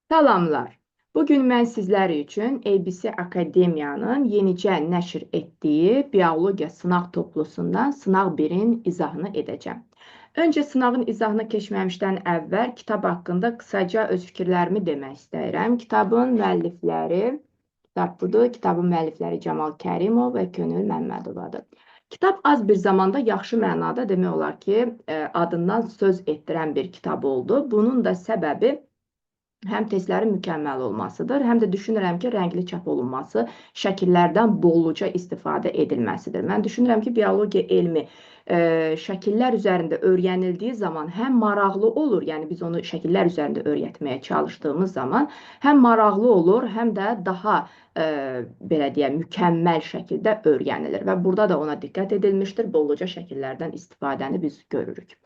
Salamlar. Bugün mən sizlər üçün ABC Akademiyanın yenicə nəşr etdiyi biologiya sınaq toplusundan sınaq 1-in izahını edəcəm. Öncə sınağın izahına keçməmişdən əvvəl kitab haqqında qısaca öz fikirlərimi demək istəyirəm. Kitabın müəllifləri, kitab budur, kitabın müəllifləri Camal Kərimov və Könül Məmmədovadır. Kitab az bir zamanda yaxşı mənada demək olar ki, adından söz etdirən bir kitab oldu. Bunun da səbəbi həm testlərin mükəmməl olmasıdır, həm də düşünürəm ki, rəngli çap olunması, şəkillərdən bolluca istifadə edilməsidir. Mən düşünürəm ki, biologiya elmi şəkillər üzərində öyrənildiyi zaman həm maraqlı olur, yəni biz onu şəkillər üzərində öyrətməyə çalışdığımız zaman həm maraqlı olur, həm də daha belə deyək, mükəmməl şəkildə öyrənilir və burada da ona diqqət edilmişdir. Bolluca şəkillərdən istifadəni biz görürük.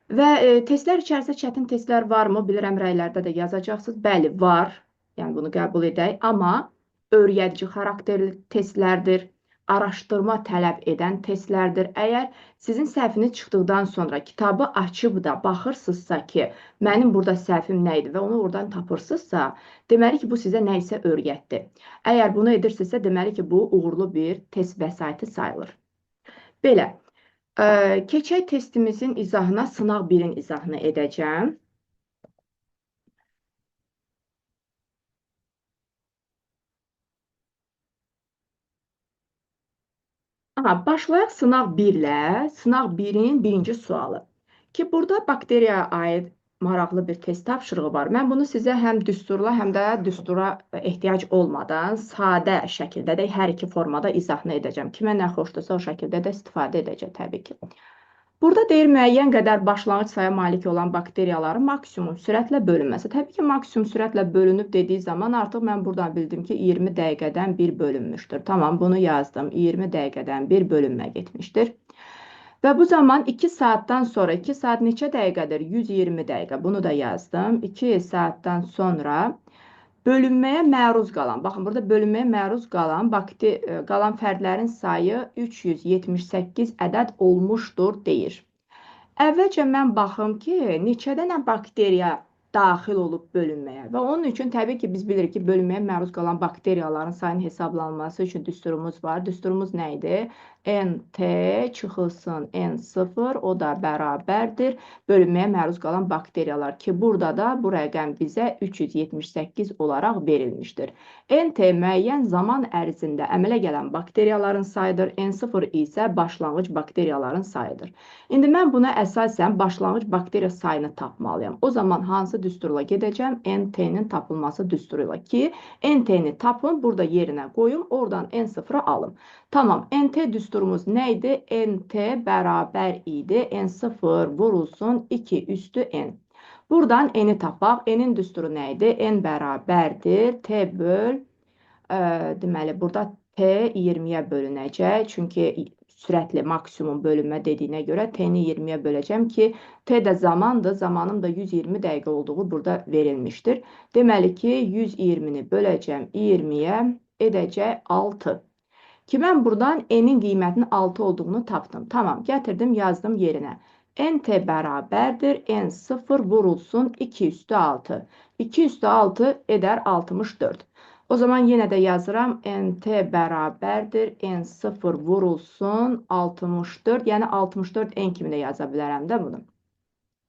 Və testlər içərisində çətin testlər varmı? Bilirəm, rəylərdə də yazacaqsınız. Bəli, var. Yəni bunu qəbul edək. Amma öyrədici xarakterli testlərdir. Araşdırma tələb edən testlərdir. Əgər sizin səhviniz çıxdıqdan sonra kitabı açıb da baxırsınızsa ki, mənim burada səhvim nə idi və onu oradan tapırsınızsa, deməli ki, bu sizə nə isə öyrətdi. Əgər bunu edirsinizsə, deməli ki, bu uğurlu bir test vəsaiti sayılır. Belə. Keçək testimizin izahına, sınaq 1-in izahını edəcəm. Aha, başlayaq sınaq 1-lə. Sınaq 1-in birinci sualı. Ki, burada bakteriyaya aid maraqlı bir test tapşırığı var. Mən bunu sizə həm düsturla, həm də düstura ehtiyac olmadan sadə şəkildə də hər iki formada izahını edəcəm. Kimə nə xoşdursa o şəkildə də istifadə edəcək təbii ki. Burada deyir, müəyyən qədər başlanğıc saya malik olan bakteriyaların maksimum sürətlə bölünməsi. Təbii ki, maksimum sürətlə bölünüb dediyi zaman artıq mən buradan bildim ki, 20 dəqiqədən bir bölünmüşdür. Tamam, bunu yazdım. 20 dəqiqədən bir bölünmə getmişdir. Və bu zaman 2 saatdan sonra, 2 saat neçə dəqiqədir? 120 dəqiqə. Bunu da yazdım. 2 saatdan sonra bölünməyə məruz qalan, baxın burada bölünməyə məruz qalan, qalan fərdlərin sayı 378 ədəd olmuşdur deyir. Əvvəlcə mən baxım ki, neçə dənə bakteriya daxil olub bölünməyə və onun üçün təbii ki, biz bilirik ki, bölünməyə məruz qalan bakteriyaların sayının hesablanması üçün düsturumuz var. Düsturumuz nə idi? NT çıxılsın N0, o da bərabərdir bölünməyə məruz qalan bakteriyalar ki, burada da bu rəqəm bizə 378 olaraq verilmişdir. NT müəyyən zaman ərzində əmələ gələn bakteriyaların sayıdır, N0 isə başlanğıc bakteriyaların sayıdır. İndi mən buna əsasən başlanğıc bakteriya sayını tapmalıyam. O zaman hansı düsturla gedəcəm? NT-nin tapılması düsturu ilə ki, NT-ni tapın, burada yerinə qoyum, oradan N0-ı alım. Tamam, NT düsturumuz nə idi? NT bərabər idi. N0 vurulsun 2 üstü N. Buradan N-i tapaq. N-in düsturu nə idi? N bərabərdir. T böl, deməli, burada T 20-yə bölünəcək. Çünki sürətli maksimum bölünmə dediyinə görə T-ni 20-yə böləcəm ki, T də zamandır. Zamanım da 120 dəqiqə olduğu burada verilmişdir. Deməli ki, 120-ni böləcəm 20-yə, edəcək 6. Ki, mən buradan N-in qiymətinin 6 olduğunu tapdım. Tamam, gətirdim, yazdım yerinə. NT bərabərdir. N0 vurulsun 2 üstü 6. 2 üstü 6 edər 64. O zaman yenə də yazıram. NT bərabərdir. N0 vurulsun 64. Yəni 64 N kimi də yaza bilərəm də bunu.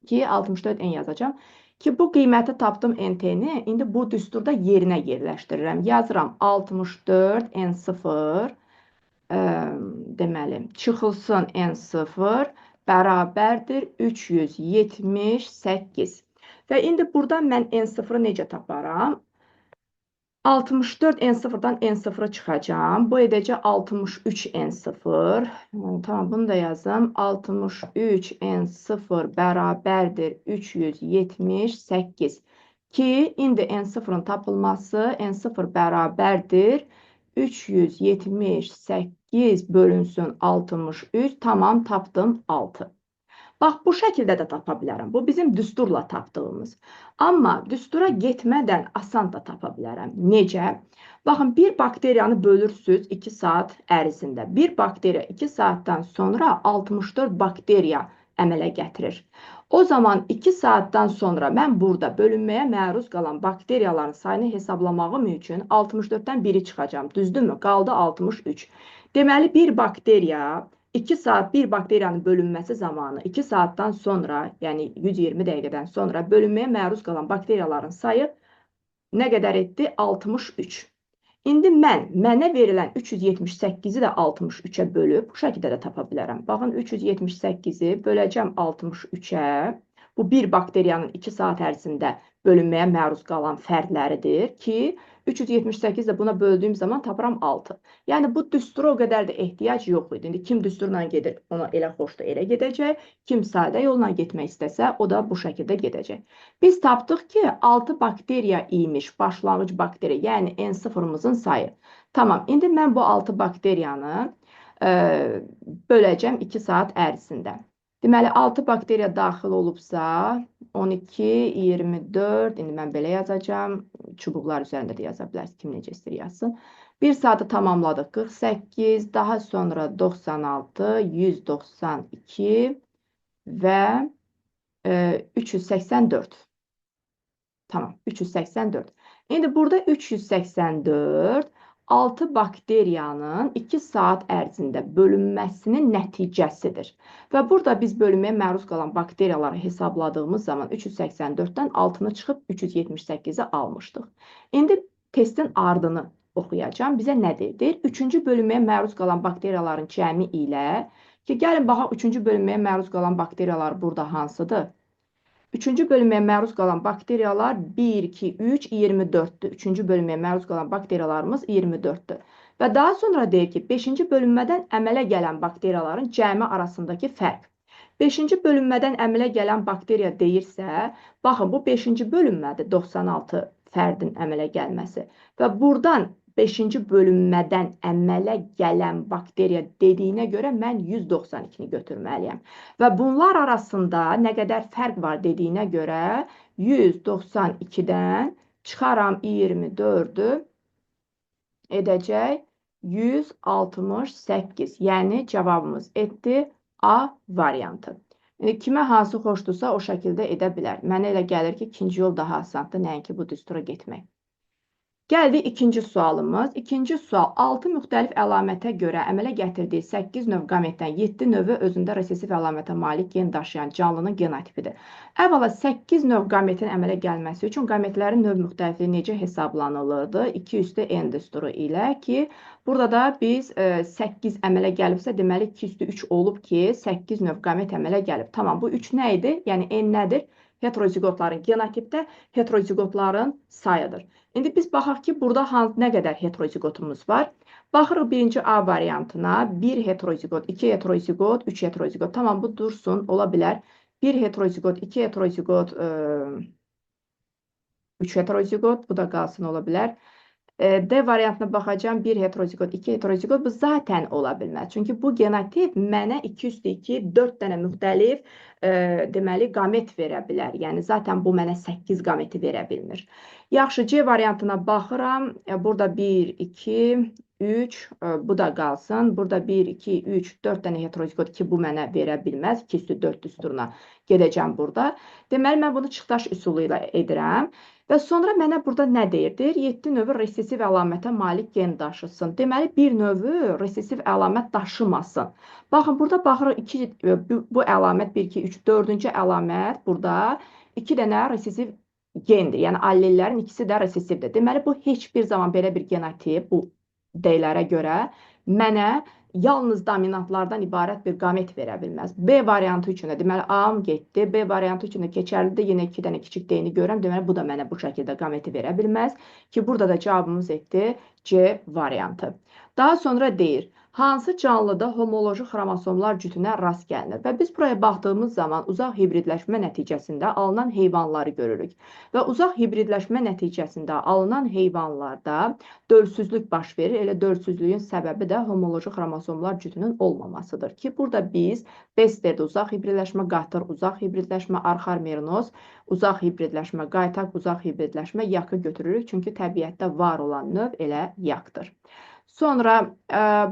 Ki, 64 N yazacağam. Ki, bu qiyməti tapdım NT-ni. İndi bu düsturda yerinə yerləşdirirəm. Yazıram 64 N0. Deməli, çıxılsın N0 bərabərdir 378. Və indi buradan mən N0-ı necə taparam? 64 N0-dan N0-ı çıxacağam. Bu edəcək 63 N0. Tamam, bunu da yazım. 63 N0 bərabərdir 378. Ki, indi N0-ın tapılması N0 bərabərdir 378 bölünsün 63. Tamam, tapdım 6. Bax, bu şəkildə də tapa bilərəm. Bu, bizim düsturla tapdığımız. Amma düstura getmədən asan da tapa bilərəm. Necə? Baxın, bir bakteriyanı bölürsünüz 2 saat ərzində. Bir bakteriya 2 saatdan sonra 64 bakteriya əmələ gətirir. O zaman 2 saatdan sonra mən burada bölünməyə məruz qalan bakteriyaların sayını hesablamağım üçün 64-dən 1-i çıxacağam. Düzdürmü? Qaldı 63. Deməli, bir bakteriya 2 saat bir bakteriyanın bölünməsi zamanı 2 saatdan sonra, yəni 120 dəqiqədən sonra bölünməyə məruz qalan bakteriyaların sayı nə qədər etdi? 63. İndi mənə verilən 378-i də 63-ə bölüb bu şəkildə də tapa bilərəm. Baxın, 378-i böləcəm 63-ə. Bu bir bakteriyanın 2 saat ərzində bölünməyə məruz qalan fərdləridir ki, 378 də buna böldüyüm zaman tapıram 6. Yəni bu düstura o qədər də ehtiyac yox idi. İndi kim düsturla gedir, ona elə xoşdur, elə gedəcək. Kim sadə yolla getmək istəsə, o da bu şəkildə gedəcək. Biz tapdıq ki, 6 bakteriya imiş, başlanğıc bakteriya, yəni N0-ımızın sayı. Tamam, indi mən bu 6 bakteriyanı böləcəm 2 saat ərzində. Deməli, 6 bakteriya daxil olubsa, 12, 24, indi mən belə yazacağam, çubuqlar üzərində də yaza bilərsiniz, kim necə istəyir yazsın. 1 saatı tamamladıq, 48, daha sonra 96, 192 və 384. Tamam, 384. İndi burada 384, 6 bakteriyanın 2 saat ərzində bölünməsinin nəticəsidir. Və burada biz bölünməyə məruz qalan bakteriyaları hesabladığımız zaman 384-dən 6-nı çıxıb 378-i almışdıq. İndi testin ardını oxuyacağam. Bizə nə deyir? Deyir, 3-cü bölünməyə məruz qalan bakteriyaların cəmi ilə ki, gəlin baxaq 3-cü bölünməyə məruz qalan bakteriyalar burada hansıdır? 3-cü bölünməyə məruz qalan bakteriyalar 1, 2, 3, 24-dür. 3-cü bölünməyə məruz qalan bakteriyalarımız 24-dür. Və daha sonra deyir ki, 5-ci bölünmədən əmələ gələn bakteriyaların cəmi arasındakı fərq. 5-ci bölünmədən əmələ gələn bakteriya deyirsə, baxın, bu 5-ci bölünmədir 96 fərdin əmələ gəlməsi. Və buradan 5-ci bölünmədən əmələ gələn bakteriya dediyinə görə mən 192-ni götürməliyəm. Və bunlar arasında nə qədər fərq var dediyinə görə 192-dən çıxaram 24-ü edəcək 168. Yəni cavabımız etdi A variantı. Kimə hansı xoşdursa o şəkildə edə bilər. Mənə elə gəlir ki, ikinci yol daha asandır, nəinki bu düstura getmək. Gəldik ikinci sualımız. İkinci sual, 6 müxtəlif əlamətə görə əmələ gətirdiyi 8 növ qametdən 7 növü özündə resesiv əlamətə malik gen daşıyan canlının genotipidir. Əvvəla 8 növ qametin əmələ gəlməsi üçün qametlərin növ müxtəlifliyi necə hesablanılırdı? 2 üstü N düsturu ilə ki, burada da biz 8 əmələ gəlibsə, deməli 2 üstü 3 olub ki, 8 növ qamet əmələ gəlib. Tamam, bu 3 nə idi? Yəni N nədir? Heterozigotların genotipdə heterozigotların sayıdır. İndi biz baxaq ki, burada nə qədər heterozigotumuz var. Baxırıq birinci A variantına. 1 heterozigot, 2 heterozigot, 3 heterozigot. Tamam, bu dursun, ola bilər. 1 heterozigot, 2 heterozigot, 3 heterozigot. Bu da qalsın, ola bilər. D variantına baxacağam. 1 heterozigot, 2 heterozigot. Bu zaten ola bilməz. Çünki bu genotip mənə 2 üstü 2, 4 dənə müxtəlif deməli, qamet verə bilər. Yəni, zaten bu mənə 8 qameti verə bilmir. Yaxşı, C variantına baxıram. Burada 1, 2, 3, bu da qalsın. Burada 1, 2, 3, 4 dənə heterozigot ki, bu mənə verə bilməz. 2 üstü 4 düsturuna gedəcəm burada. Deməli, mən bunu çıxdaş üsulu ilə edirəm. Və sonra mənə burada nə deyir? Deyir, 7 növü resesiv əlamətə malik gen daşısın. Deməli, bir növü resesiv əlamət daşımasın. Baxın, burada baxırıq, 2, bu əlamət 1, 2, 3, 4-cü əlamət burada 2 dənə resesiv gendir. Yəni, allellərin ikisi də resesivdir. Deməli, bu heç bir zaman belə bir genotip, bu D-lərə görə mənə yalnız dominantlardan ibarət bir qamet verə bilməz. B variantı üçün də, deməli, A-m getdi. B variantı üçün də keçərlidir. Yenə 2 dənə kiçik D-ni görürəm. Deməli, bu da mənə bu şəkildə qameti verə bilməz. Ki, burada da cavabımız etdi C variantı. Daha sonra deyir, hansı canlıda homoloji xromosomlar cütünə rast gəlinir? Və biz buraya baxdığımız zaman uzaq hibridləşmə nəticəsində alınan heyvanları görürük. Və uzaq hibridləşmə nəticəsində alınan heyvanlarda dölsüzlük baş verir. Elə dölsüzlüyün səbəbi də homoloji xromosomlar cütünün olmamasıdır ki, burada biz Besterdə uzaq hibridləşmə, qatır uzaq hibridləşmə, arxar merinos, uzaq hibridləşmə, qaytaq uzaq hibridləşmə yakı götürürük. Çünki təbiətdə var olan növ elə yakdır. Sonra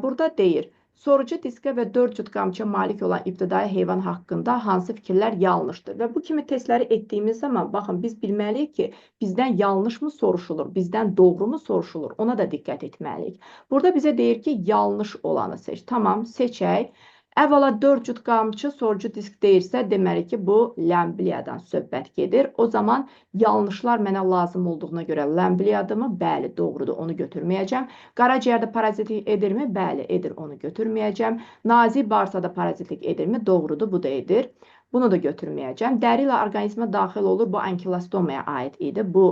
burada deyir, Sorucu diskə və 4 cüt qamçıya malik olan ibtidai heyvan haqqında hansı fikirlər yanlışdır? Və bu kimi testləri etdiyimiz zaman, baxın, biz bilməliyik ki, bizdən yanlış mı soruşulur, bizdən doğru mu soruşulur, ona da diqqət etməliyik. Burada bizə deyir ki, yanlış olanı seç. Tamam, seçək. Əvvəla 4 cüt qamçı sorucu disk deyirsə, deməli ki, bu lambliyadan söhbət gedir. O zaman yanlışlar mənə lazım olduğuna görə lambliyadırmı? Bəli, doğrudur, onu götürməyəcəm. Qaraciyərdə parazitlik edirmi? Bəli, edir, onu götürməyəcəm. Nazik bağırsaqda parazitlik edirmi? Doğrudur, bu da edir. Bunu da götürməyəcəm. Dəri ilə orqanizmə daxil olur. Bu ankilostomaya aid idi. Bu,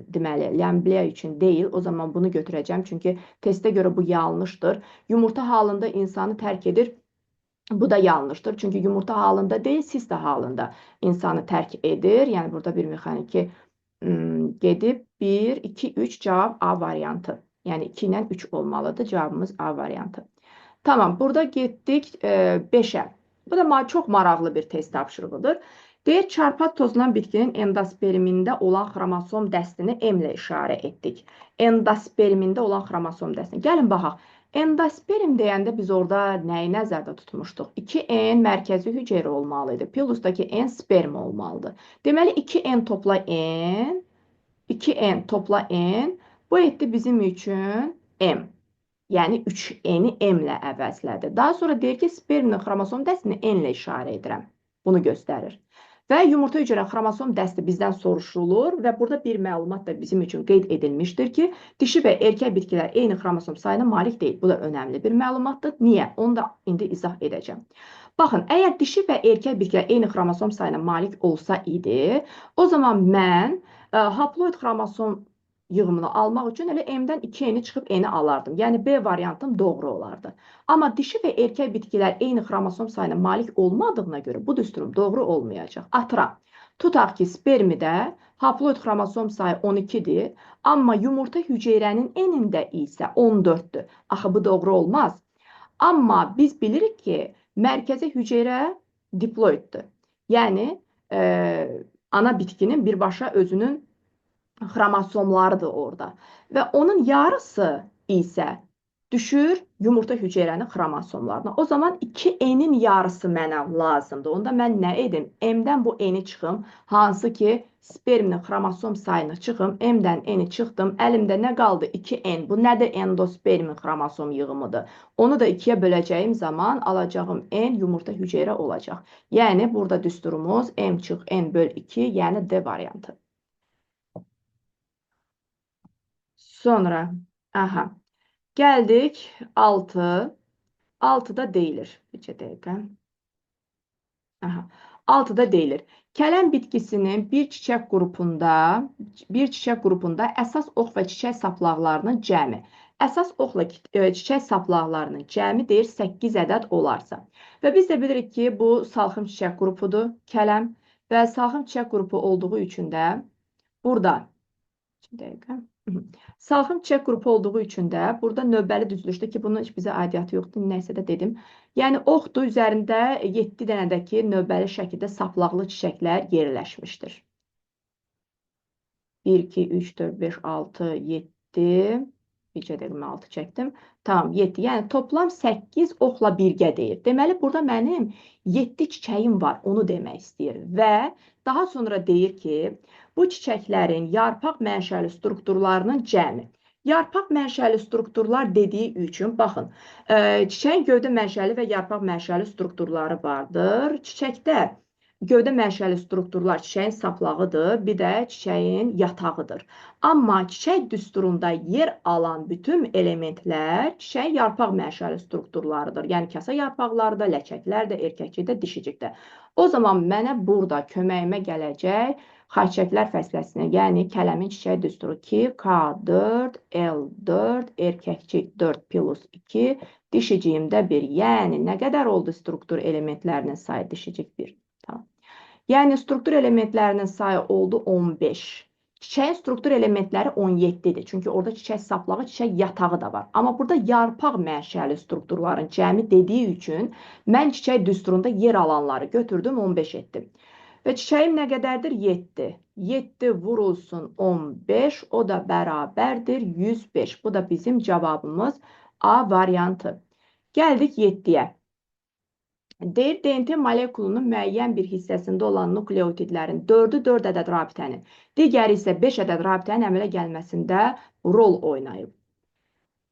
deməli, lambliya üçün deyil. O zaman bunu götürəcəm. Çünki testə görə bu yanlışdır. Yumurta halında insanı tərk edir. Bu da yanlışdır. Çünki yumurta halında deyil, sista halında insanı tərk edir. Yəni burada bir mexaniki gedib 1, 2, 3 cavab A variantı. Yəni 2 ilə 3 olmalıdır. Cavabımız A variantı. Tamam, burada getdik 5-ə. Bu da çox maraqlı bir test tapşırığıdır. Deyir, çarpaz tozulan bitkinin endospermində olan xromosom dəstini M ilə işarə etdik. Endospermində olan xromosom dəstini. Gəlin baxaq. Endosperm deyəndə biz orada nəyi nəzərdə tutmuşduq? 2N mərkəzi hüceyrə olmalı idi. Pilusdakı N sperm olmalıdır. Deməli, 2N topla N, 2N topla N, bu etdi bizim üçün M. Yəni 3N-i M ilə əvəzlədi. Daha sonra deyir ki, spermin xromosom dəstini N ilə işarə edirəm. Bunu göstərir. Və yumurta hüceyrə xromosom dəsti bizdən soruşulur və burada bir məlumat da bizim üçün qeyd edilmişdir ki, dişi və erkək bitkilər eyni xromosom sayına malik deyil. Bu da önəmli bir məlumatdır. Niyə? Onu da indi izah edəcəm. Baxın, əgər dişi və erkək bitkilər eyni xromosom sayına malik olsa idi, o zaman mən haploid xromosom yığımını almaq üçün elə M-dən 2N-i çıxıb N-i alardım. Yəni B variantım doğru olardı. Amma dişi və erkək bitkilər eyni xromosom sayına malik olmadığına görə bu düsturum doğru olmayacaq. Atıram. Tutaq ki, spermidə haploid xromosom sayı 12-dir, amma yumurta hüceyrənin N-ində isə 14-dür. Axı bu doğru olmaz. Amma biz bilirik ki, mərkəzi hüceyrə diploiddir. Yəni ana bitkinin birbaşa özünün xromosomlarıdır orada. Və onun yarısı isə düşür yumurta hüceyrənin xromosomlarına. O zaman 2N-in yarısı mənə lazımdır. Onda mən nə edim? M-dən bu N-i çıxım. Hansı ki, sperminin xromosom sayını çıxım. M-dən N-i çıxdım. Əlimdə nə qaldı? 2N. Bu nədir? Endospermin xromosom yığımıdır. Onu da 2-yə böləcəyim zaman alacağım N yumurta hüceyrə olacaq. Yəni, burada düsturumuz M çıx N böl 2, yəni D variantı. Sonra, aha, gəldik 6. 6-da deyilir. Neçə dəqiqə? Aha, 6-da deyilir. Kələm bitkisinin bir çiçək qrupunda əsas ox və çiçək saplaqlarının cəmi. Əsas oxla çiçək saplaqlarının cəmi deyir 8 ədəd olarsa. Və biz də bilirik ki, bu salxım çiçək qrupudur, kələm. Və salxım çiçək qrupu olduğu üçün də burada, bir dəqiqə. Salxım çiçək qrupu olduğu üçün də burada növbəli düzülüşdə ki, bunun heç bizə aidiyyatı yoxdur, nəsə də dedim. Yəni, oxdur üzərində 7 dənədəki növbəli şəkildə saplaqlı çiçəklər yerləşmişdir. 1, 2, 3, 4, 5, 6, 7. Bircə dəqiqə mən 6 çəkdim. Tamam, 7. Yəni, toplam 8 oxla birgə deyir. Deməli, burada mənim 7 çiçəyim var, onu demək istəyir. Və daha sonra deyir ki, bu çiçəklərin yarpaq mənşəli strukturlarının cəmi. Yarpaq mənşəli strukturlar dediyi üçün, baxın, çiçəyin gövdə mənşəli və yarpaq mənşəli strukturları vardır. Çiçəkdə gövdə mənşəli strukturlar çiçəyin saplağıdır, bir də çiçəyin yatağıdır. Amma çiçək düsturunda yer alan bütün elementlər çiçəyin yarpaq mənşəli strukturlarıdır. Yəni, kasa yarpaqları da, ləçəklər də, erkəkcik də, dişicik də. O zaman mənə burada köməyimə gələcək xaçəklər fəsiləsinə, yəni kələmin çiçək düsturu 2, K4, L4, erkəkcik 4 plus 2, dişiciyimdə 1. Yəni, nə qədər oldu struktur elementlərinin sayı? Dişicik 1. Tamam. Yəni, struktur elementlərinin sayı oldu 15. Çiçəyin struktur elementləri 17-dir. Çünki orada çiçək saplağı, çiçək yatağı da var. Amma burada yarpaq mənşəli strukturların cəmi dediyi üçün mən çiçək düsturunda yer alanları götürdüm, 15 etdim. Və çiçəyim nə qədərdir? 7. 7 vurulsun 15, o da bərabərdir 105. Bu da bizim cavabımız A variantı. Gəldik 7-yə. Deyir, DNT molekulunun müəyyən bir hissəsində olan nukleotidlərin 4-ü 4 ədəd rabitənin, digəri isə 5 ədəd rabitənin əmələ gəlməsində rol oynayıb.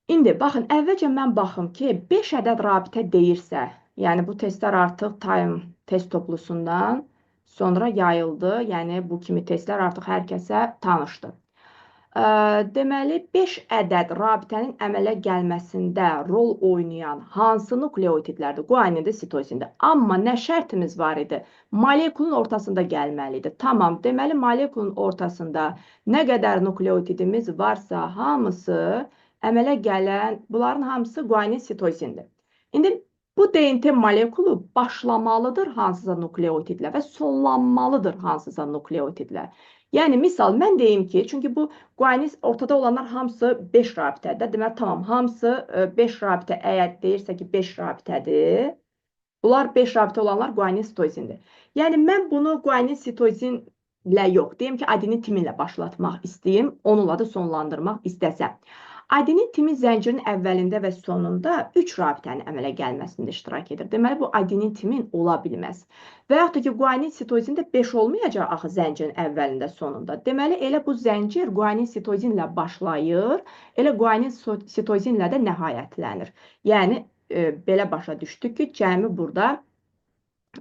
İndi baxın, əvvəlcə mən baxım ki, 5 ədəd rabitə deyirsə, yəni bu testlər artıq time test toplusundan sonra yayıldı. Yəni bu kimi testlər artıq hər kəsə tanışdır. Deməli, 5 ədəd rabitənin əmələ gəlməsində rol oynayan hansı nukleotidlərdir? Guanindir, sitozindir. Amma nə şərtimiz var idi? Molekulun ortasında gəlməli idi. Tamam, deməli, molekulun ortasında nə qədər nukleotidimiz varsa, hamısı əmələ gələn, bunların hamısı guanin, sitozindir. İndi bu DNT molekulu başlamalıdır hansısa nukleotidlə və sonlanmalıdır hansısa nukleotidlə. Yəni, misal, mən deyim ki, çünki bu guanin ortada olanlar hamısı 5 rabitədir. Deməli, tamam, hamısı 5 rabitə, əgər deyirsə ki, 5 rabitədir, bunlar 5 rabitə olanlar guanin sitozindir. Yəni, mən bunu guanin sitozinlə yox, deyim ki, adenin timinlə başlatmaq istəyim, onunla da sonlandırmaq istəsəm. Adenin timin zəncirinin əvvəlində və sonunda 3 rabitənin əmələ gəlməsində iştirak edir. Deməli, bu adenin timin ola bilməz. Və yaxud da ki, guanin sitozin də 5 olmayacaq axı zəncirin əvvəlində, sonunda. Deməli, elə bu zəncir guanin sitozinlə başlayır, elə guanin sitozinlə də nəhayətlənir. Yəni, belə başa düşdük ki, cəmi burada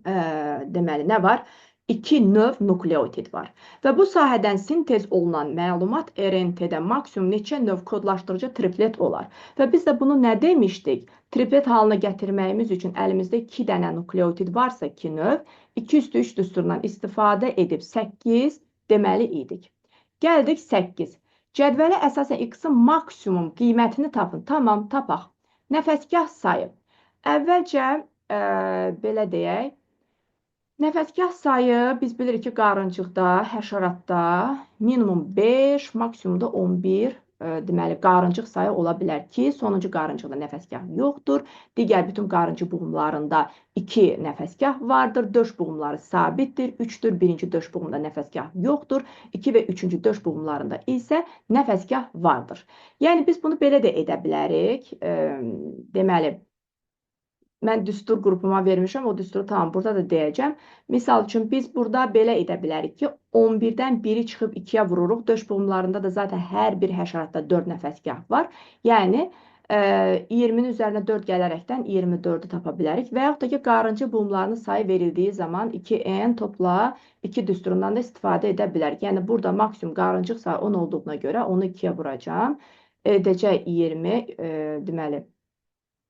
deməli, nə var? 2 növ nukleotid var. Və bu sahədən sintez olunan məlumat RNT-də maksimum neçə növ kodlaşdırıcı triplet olar. Və biz də bunu nə demişdik? Triplet halına gətirməyimiz üçün əlimizdə 2 dənə nukleotid varsa 2 növ, 2 üstü 3 düsturundan istifadə edib 8 deməli idik. Gəldik 8. Cədvələ əsasən x-in maksimum qiymətini tapın. Tamam, tapaq. Nəfəsgah sayı. Əvvəlcə belə deyək. Nəfəsgah sayı biz bilirik ki, qarıncıqda, həşəratda minimum 5, maksimumda 11 deməli, qarıncıq sayı ola bilər ki, sonuncu qarıncıqda nəfəsgah yoxdur. Digər bütün qarıncıq buğumlarında 2 nəfəsgah vardır. Döş buğumları sabitdir, 3-dür. Birinci döş buğumunda nəfəsgah yoxdur. 2 və 3-cü döş buğumlarında isə nəfəsgah vardır. Yəni, biz bunu belə də edə bilərik. Deməli, mən düstur qrupuma vermişəm, o düsturu tamam burada da deyəcəm. Misal üçün, biz burada belə edə bilərik ki, 11-dən 1-i çıxıb 2-yə vururuq. Döş buğumlarında da zaten hər bir həşəratda 4 nəfəsgah var. Yəni, 20-nin üzərinə 4 gələrəkdən 24-ü tapa bilərik. Və yaxud da ki, qarıncı buğumlarının sayı verildiyi zaman 2N topla 2 düsturundan da istifadə edə bilərik. Yəni, burada maksimum qarıncıq sayı 10 olduğuna görə onu 2-yə vuracağam. Edəcək 20, deməli,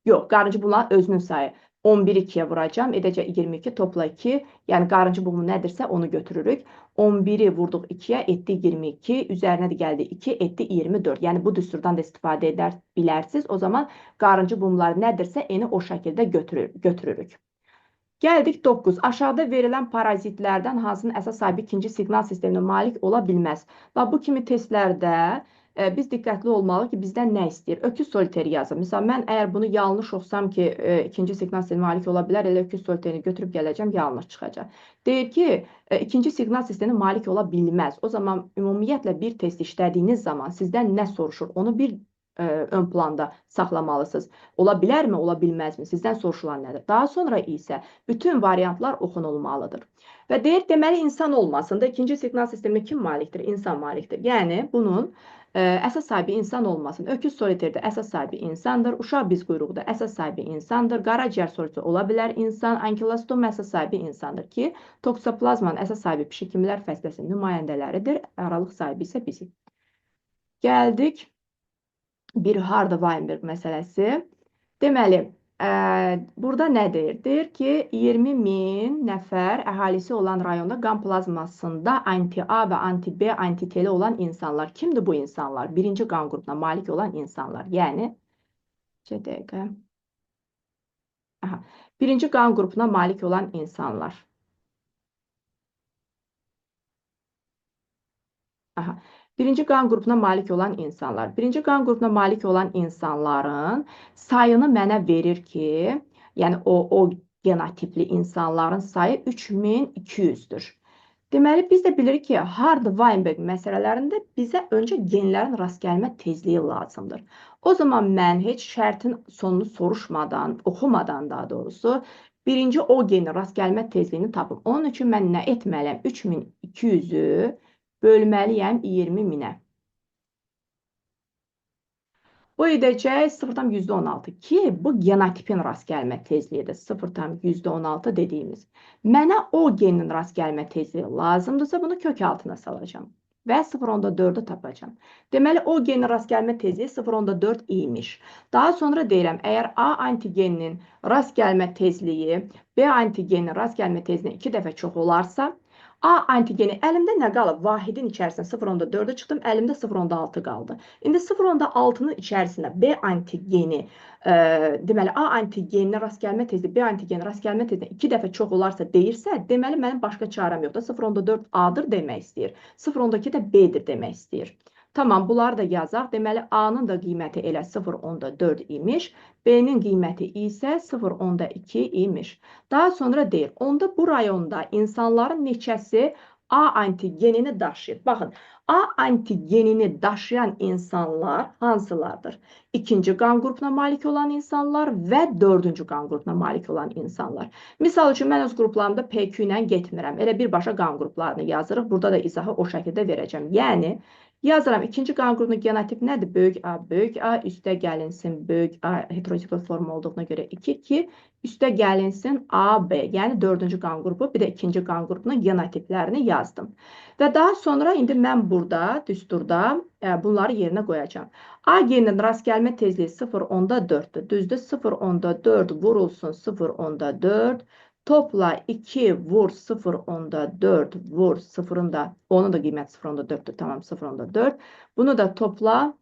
yox, qarıncı buğumların özünün sayı. 11-i 2-yə vuracağam, edəcək 22, topla 2. Yəni, qarıncı buğumu nədirsə onu götürürük. 11-i vurduq 2-yə, etdi 22, üzərinə də gəldi 2, etdi 24. Yəni, bu düsturdan da istifadə edə bilərsiniz. O zaman qarıncı buğumları nədirsə, eni o şəkildə götürürük. Gəldik 9. Aşağıda verilən parazitlərdən hansının əsas sahibi ikinci siqnal sisteminə malik ola bilməz? Bax, bu kimi testlərdə biz diqqətli olmalıyıq ki, bizdən nə istəyir? Öküz soliteri yazın. Misal, mən əgər bunu yanlış oxusam ki, ikinci siqnal sisteminə malik ola bilər, elə öküz soliterini götürüb gələcəm, yanlış çıxacaq. Deyir ki, ikinci siqnal sisteminə malik ola bilməz. O zaman ümumiyyətlə bir test işlədiyiniz zaman sizdən nə soruşur? Onu bir ön planda saxlamalısınız. Ola bilərmi, ola bilməzmi? Sizdən soruşulan nədir? Daha sonra isə bütün variantlar oxunulmalıdır. Və deyir, deməli, insan olmasın da ikinci siqnal sisteminə kim malikdir? İnsan malikdir. Yəni, bunun əsas sahibi insan olmasın. Öküz soliterdə əsas sahibi insandır. Uşaq biz quyruqda əsas sahibi insandır. Qaraciyər soliteri ola bilər insan. Ankilostom əsas sahibi insandır ki, toksoplazmanın əsas sahibi pişikimlər fəsiləsinin nümayəndələridir. Aralıq sahibi isə bizik. Gəldik bir Hardy-Weinberg məsələsi. Deməli, burada nə deyir? Deyir ki, 20.000 nəfər əhalisi olan rayonda qan plazmasında anti-A və anti-B antiteli olan insanlar. Kimdir bu insanlar? Birinci qan qrupuna malik olan insanlar. Yəni, dəqiqə. Aha, birinci qan qrupuna malik olan insanlar. Aha. Birinci qan qrupuna malik olan insanlar. Birinci qan qrupuna malik olan insanların sayını mənə verir ki, yəni o genotipli insanların sayı 3200-dür. Deməli, biz də bilirik ki, Hardy-Weinberg məsələlərində bizə öncə genlərin rast gəlmə tezliyi lazımdır. O zaman mən heç şərtin sonunu soruşmadan, oxumadan daha doğrusu, birinci o genin rast gəlmə tezliyini tapım. Onun üçün mən nə etməliyəm? 3200-ü bölməliyəm 20 minə. Bu edəcək 0,16 ki, bu genotipin rast gəlmə tezliyidir. 0,16 dediyimiz. Mənə o genin rast gəlmə tezliyi lazımdırsa, bunu kök altına salacağam və 0,4-ü tapacağam. Deməli, o genin rast gəlmə tezliyi 0,4 imiş. Daha sonra deyirəm, əgər A antigeninin rast gəlmə tezliyi B antigeninin rast gəlmə tezliyi 2 dəfə çox olarsa, A antigeni əlimdə nə qalıb? Vahidin içərisində 0,4-ü çıxdım, əlimdə 0,6 qaldı. İndi 0,6-nın içərisində B antigeni, deməli A antigeninə rast gəlmə tezliyi, B antigeni rast gəlmə tezliyi 2 dəfə çox olarsa deyirsə, deməli mənim başqa çarəm yoxdur. 0,4 A-dır demək istəyir. 0,2 də B-dir demək istəyir. Tamam, bunları da yazaq. Deməli, A-nın da qiyməti elə 0,4 imiş. B-nin qiyməti isə 0,2 imiş. Daha sonra deyir, onda bu rayonda insanların neçəsi A antigenini daşıyır? Baxın, A antigenini daşıyan insanlar hansılardır? İkinci qan qrupuna malik olan insanlar və dördüncü qan qrupuna malik olan insanlar. Misal üçün, mən öz qruplarımda PQ ilə getmirəm. Elə birbaşa qan qruplarını yazırıq. Burada da izahı o şəkildə verəcəm. Yəni, yazıram, ikinci qan qrupunun genotip nədir? Böyük A, böyük A, üstə gəlinsin böyük A heterozigot forma olduğuna görə 2, 2, üstə gəlinsin A, B, yəni dördüncü qan qrupu, bir də ikinci qan qrupunun genotiplərini yazdım. Və daha sonra indi mən burada, düsturda bunları yerinə qoyacağam. A geninin rast gəlmə tezliyi 0,4-dür. Düzdür, 0,4 vurulsun 0,4. Topla 2 vur 0,4 vur 0-ın da, onun da qiyməti 0,4-dür. Tamam, 0,4. Bunu da topla.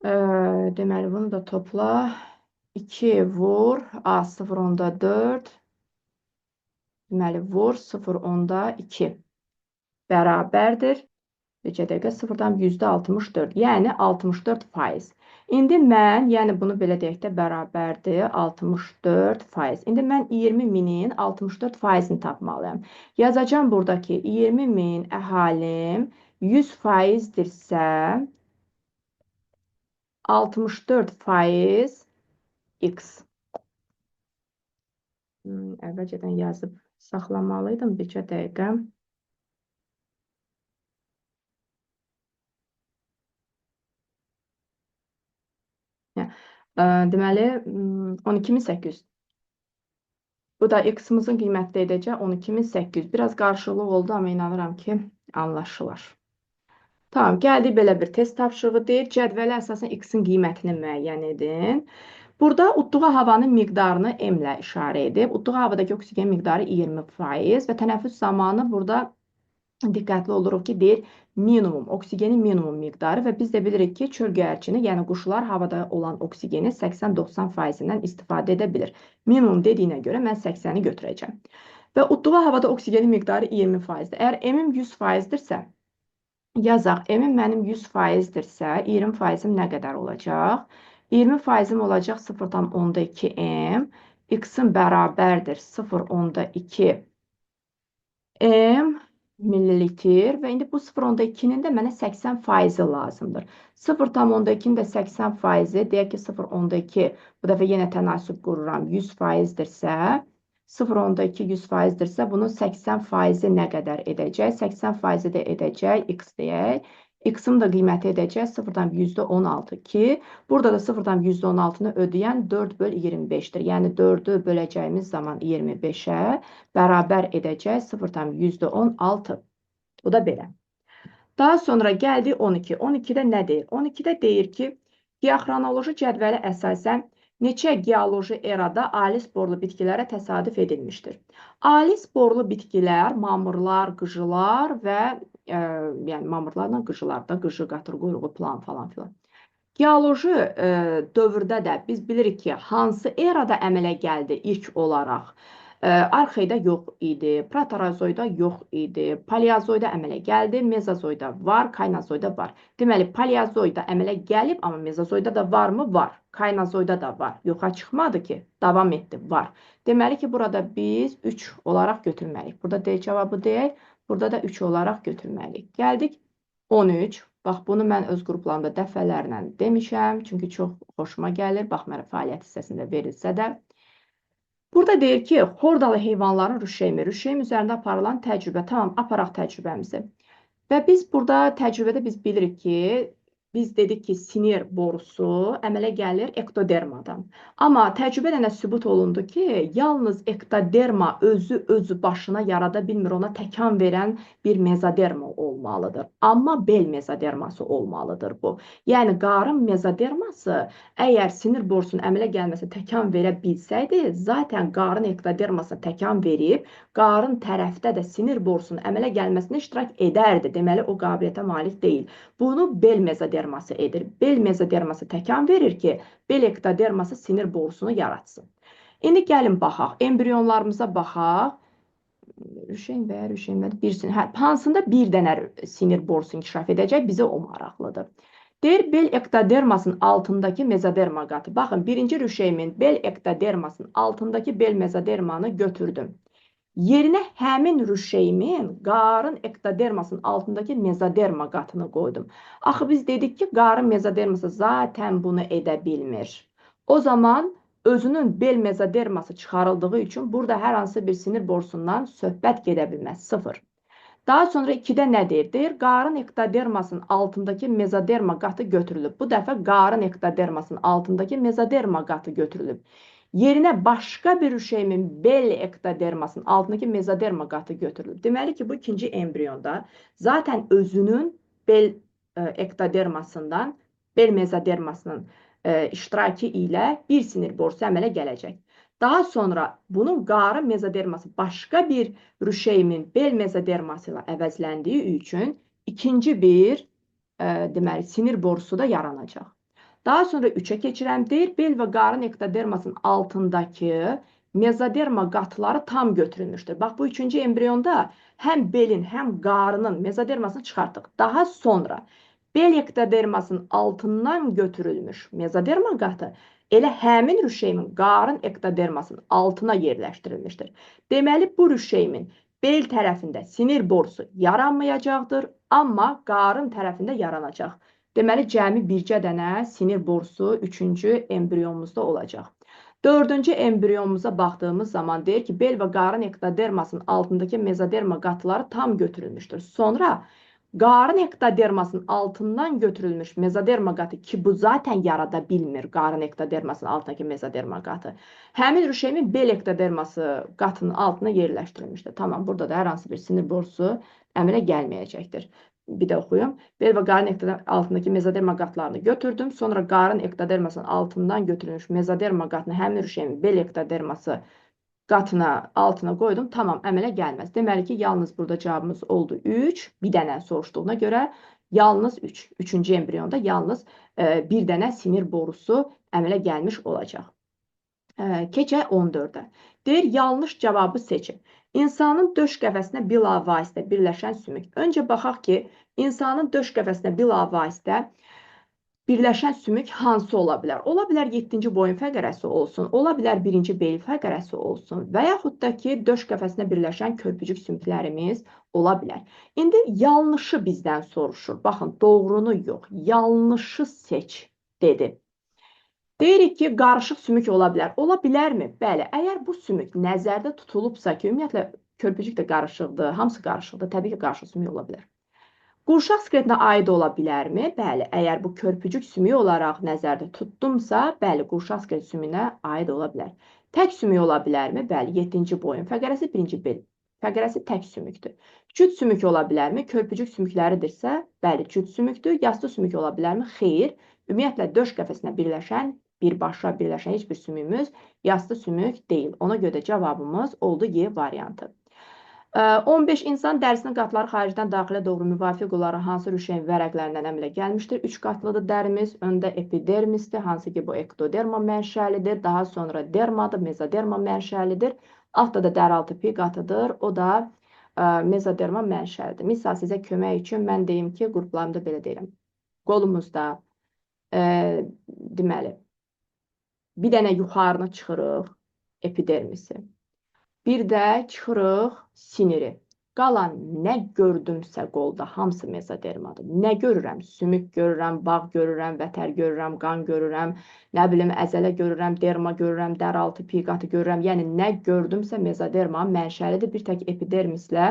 Deməli, bunu da topla. 2 vur A 0,4. Deməli, vur 0,2 bərabərdir. Neçə dəqiqə? 0,64. Yəni 64%. İndi mən, yəni bunu belə deyək də bərabərdir 64%. İndi mən 20 minin 64%-ni tapmalıyam. Yazacağam burada ki, 20 min əhalim 100%dirsə 64% x. Əvvəlcədən yazıb saxlamalıydım bircə dəqiqə. Deməli, 12.800. Bu da x-imizin qiyməti də edəcək 12.800. Biraz qarşılıqlı oldu, amma inanıram ki, anlaşılır. Tamam, gəldik belə bir test tapşırığı deyir. Cədvələ əsasən x-in qiymətini müəyyən edin. Burada utduğu havanın miqdarını M ilə işarə edib. Utduğu havadakı oksigen miqdarı 20% və tənəffüs zamanı burada diqqətli oluruq ki, deyir minimum, oksigenin minimum miqdarı və biz də bilirik ki, çöl göyərçini, yəni quşlar havada olan oksigeni 80-90%-dən istifadə edə bilir. Minimum dediyinə görə mən 80-i götürəcəm. Və utduğu havada oksigenin miqdarı 20%-dir. Əgər M-im 100%-dirsə, yazaq, M-im mənim 100%-dirsə, 20%-im nə qədər olacaq? 20%-im olacaq 0,2 M, X-im bərabərdir 0,2 M millilitr və indi bu 0,2-nin də mənə 80%-i lazımdır. 0,2-nin də 80%-i, deyək ki 0,2, bu dəfə yenə tənasüb qururam, 100%-dirsə, 0,2 100%-dirsə, bunun 80%-i nə qədər edəcək? 80%-i də edəcək x deyək. X-in də qiyməti edəcək 0,16 ki, burada da 0,16-nı ödəyən 4 böl 25-dir. Yəni 4-ü böləcəyimiz zaman 25-ə bərabər edəcək 0,16. Bu da belə. Daha sonra gəldik 12. 12-də nə deyir? 12-də deyir ki, geoxronoloji cədvələ əsasən neçə geoloji erada ali sporlu bitkilərə təsadüf edilmişdir? Ali sporlu bitkilər, mamırlar, qıcılar və yəni mamırlarla qıcılar da, qıcı, qatır quyruğu, plan falan filan. Geoloji dövrdə də biz bilirik ki, hansı erada əmələ gəldi ilk olaraq? Arxeydə yox idi, proterozoyda yox idi, paleozoyda əmələ gəldi, mezozoyda var, kaynazoyda var. Deməli, paleozoyda əmələ gəlib, amma mezozoyda da varmı? Var. Kaynazoyda da var. Yoxa çıxmadı ki, davam etdi, var. Deməli ki, burada biz 3 olaraq götürməliyik. Burada D cavabı deyək, burada da 3 olaraq götürməliyik. Gəldik 13. Bax, bunu mən öz qruplarımda dəfələrlə demişəm, çünki çox xoşuma gəlir. Baxmayaraq fəaliyyət hissəsində verilsə də. Burada deyir ki, xordalı heyvanların rüşeymi, rüşeym üzərində aparılan təcrübə. Tamam, aparaq təcrübəmizi. Və biz burada təcrübədə biz bilirik ki, biz dedik ki, sinir borusu əmələ gəlir ektodermadan. Amma təcrübədə nə sübut olundu ki, yalnız ektoderma özü başına yarada bilmir, ona təkan verən bir mezoderma olmalıdır. Amma bel mezoderması olmalıdır bu. Yəni, qarın mezoderması əgər sinir borusunun əmələ gəlməsinə təkan verə bilsəydi, zaten qarın ektodermasına təkan verib, qarın tərəfdə də sinir borusunun əmələ gəlməsinə iştirak edərdi. Deməli, o qabiliyyətə malik deyil. Bunu bel mezoderması edir. Bel mezoderması təkan verir ki, bel ektoderması sinir borusunu yaratsın. İndi gəlin baxaq. Embriyonlarımıza baxaq. Rüşeym və ya rüşeymdə bir sinir. Hə, hansında bir dənə sinir borusu inkişaf edəcək, bizə o maraqlıdır. Deyir, bel ektodermasının altındakı mezoderma qatı. Baxın, birinci rüşeymin bel ektodermasının altındakı bel mezodermanı götürdüm. Yerinə həmin rüşeymin qarın ektodermasının altındakı mezoderma qatını qoydum. Axı biz dedik ki, qarın mezoderması zaten bunu edə bilmir. O zaman özünün bel mezoderması çıxarıldığı üçün burada hər hansı bir sinir borusundan söhbət gedə bilməz. 0. Daha sonra 2-də nə deyir? Deyir, qarın ektodermasının altındakı mezoderma qatı götürülüb. Bu dəfə qarın ektodermasının altındakı mezoderma qatı götürülüb. Yerinə başqa bir rüşeymin bel ektodermasının altındakı mezoderma qatı götürülüb. Deməli ki, bu ikinci embriyonda zaten özünün bel ektodermasından, bel mezodermasının iştirakı ilə bir sinir borusu əmələ gələcək. Daha sonra bunun qarın mezoderması başqa bir rüşeymin bel mezoderması ilə əvəzləndiyi üçün ikinci bir deməli, sinir borusu da yaranacaq. Daha sonra 3-ə keçirəm. Deyir, bel və qarın ektodermasının altındakı mezoderma qatları tam götürülmüşdür. Bax, bu üçüncü embriyonda həm belin, həm qarının mezodermasını çıxartdıq. Daha sonra bel ektodermasının altından götürülmüş mezoderma qatı elə həmin rüşeymin qarın ektodermasının altına yerləşdirilmişdir. Deməli, bu rüşeymin bel tərəfində sinir borusu yaranmayacaqdır, amma qarın tərəfində yaranacaq. Deməli, cəmi bircə dənə sinir borusu üçüncü embriyonumuzda olacaq. Dördüncü embriyonumuza baxdığımız zaman deyir ki, bel və qarın ektodermasının altındakı mezoderma qatları tam götürülmüşdür. Sonra qarın ektodermasının altından götürülmüş mezoderma qatı ki, bu zaten yarada bilmir qarın ektodermasının altındakı mezoderma qatı. Həmin rüşeymin bel ektoderması qatının altına yerləşdirilmişdir. Tamam, burada da hər hansı bir sinir borusu əmələ gəlməyəcəkdir. Bir də oxuyum. Bel və qarın altındakı mezoderma qatlarını götürdüm. Sonra qarın ektodermasının altından götürülmüş mezoderma qatını həmin rüşeymin bel ektoderması qatına altına qoydum. Tamam, əmələ gəlməz. Deməli ki, yalnız burada cavabımız oldu 3. Bir dənə soruşduğuna görə yalnız 3. Üçüncü embriyonda yalnız bir dənə sinir borusu əmələ gəlmiş olacaq. Keçək 14-ə. Deyir, yanlış cavabı seçin. İnsanın döş qəfəsinə bilavasitə birləşən sümük. Öncə baxaq ki, insanın döş qəfəsinə bilavasitə birləşən sümük hansı ola bilər? Ola bilər 7-ci boyun fəqərəsi olsun, ola bilər 1-ci bel fəqərəsi olsun və yaxud da ki, döş qəfəsinə birləşən körpücük sümüklərimiz ola bilər. İndi yanlışı bizdən soruşur. Baxın, doğrunu yox, yanlışı seç dedi. Deyirik ki, qarışıq sümük ola bilər. Ola bilərmi? Bəli. Əgər bu sümük nəzərdə tutulubsa ki, ümumiyyətlə körpücük də qarışıqdır, hamısı qarışıqdır, təbii ki, qarışıq sümük ola bilər. Qurşaq skeletinə aid ola bilərmi? Bəli. Əgər bu körpücük sümüyü olaraq nəzərdə tutdumsa, bəli, qurşaq skelet sümüyünə aid ola bilər. Tək sümük ola bilərmi? Bəli, 7-ci boyun fəqərəsi, 1-ci bel fəqərəsi tək sümükdür. Cüt sümük ola bilərmi? Körpücük sümükləridirsə, bəli, cüt sümükdür. Yastı sümük ola bilərmi? Xeyr. Ümumiyyətlə, döş qəfəsinə birləşən, birbaşa birləşən heç bir sümüyümüz yastı sümük deyil. Ona görə də cavabımız oldu Y variantı. 15 insan dərisinin qatları xaricdən daxilə doğru müvafiq olaraq hansı rüşeym vərəqlərindən əmələ gəlmişdir? 3 qatlıdır dərimiz. Öndə epidermisdir, hansı ki bu ektoderma mənşəlidir. Daha sonra dermadır, mezoderma mənşəlidir. Altda da dəraltı pi qatıdır. O da mezoderma mənşəlidir. Misal sizə kömək üçün mən deyim ki, qruplarımda belə deyirəm. Qolumuzda deməli, bir dənə yuxarını çıxırıq epidermisi. Bir də çıxırıq siniri. Qalan nə gördümsə qolda hamısı mezodermadır. Nə görürəm? Sümük görürəm, bağ görürəm, vətər görürəm, qan görürəm, nə bilim əzələ görürəm, derma görürəm, dəraltı pi qatı görürəm. Yəni nə gördümsə mezoderma mənşəlidir. Bir tək epidermislə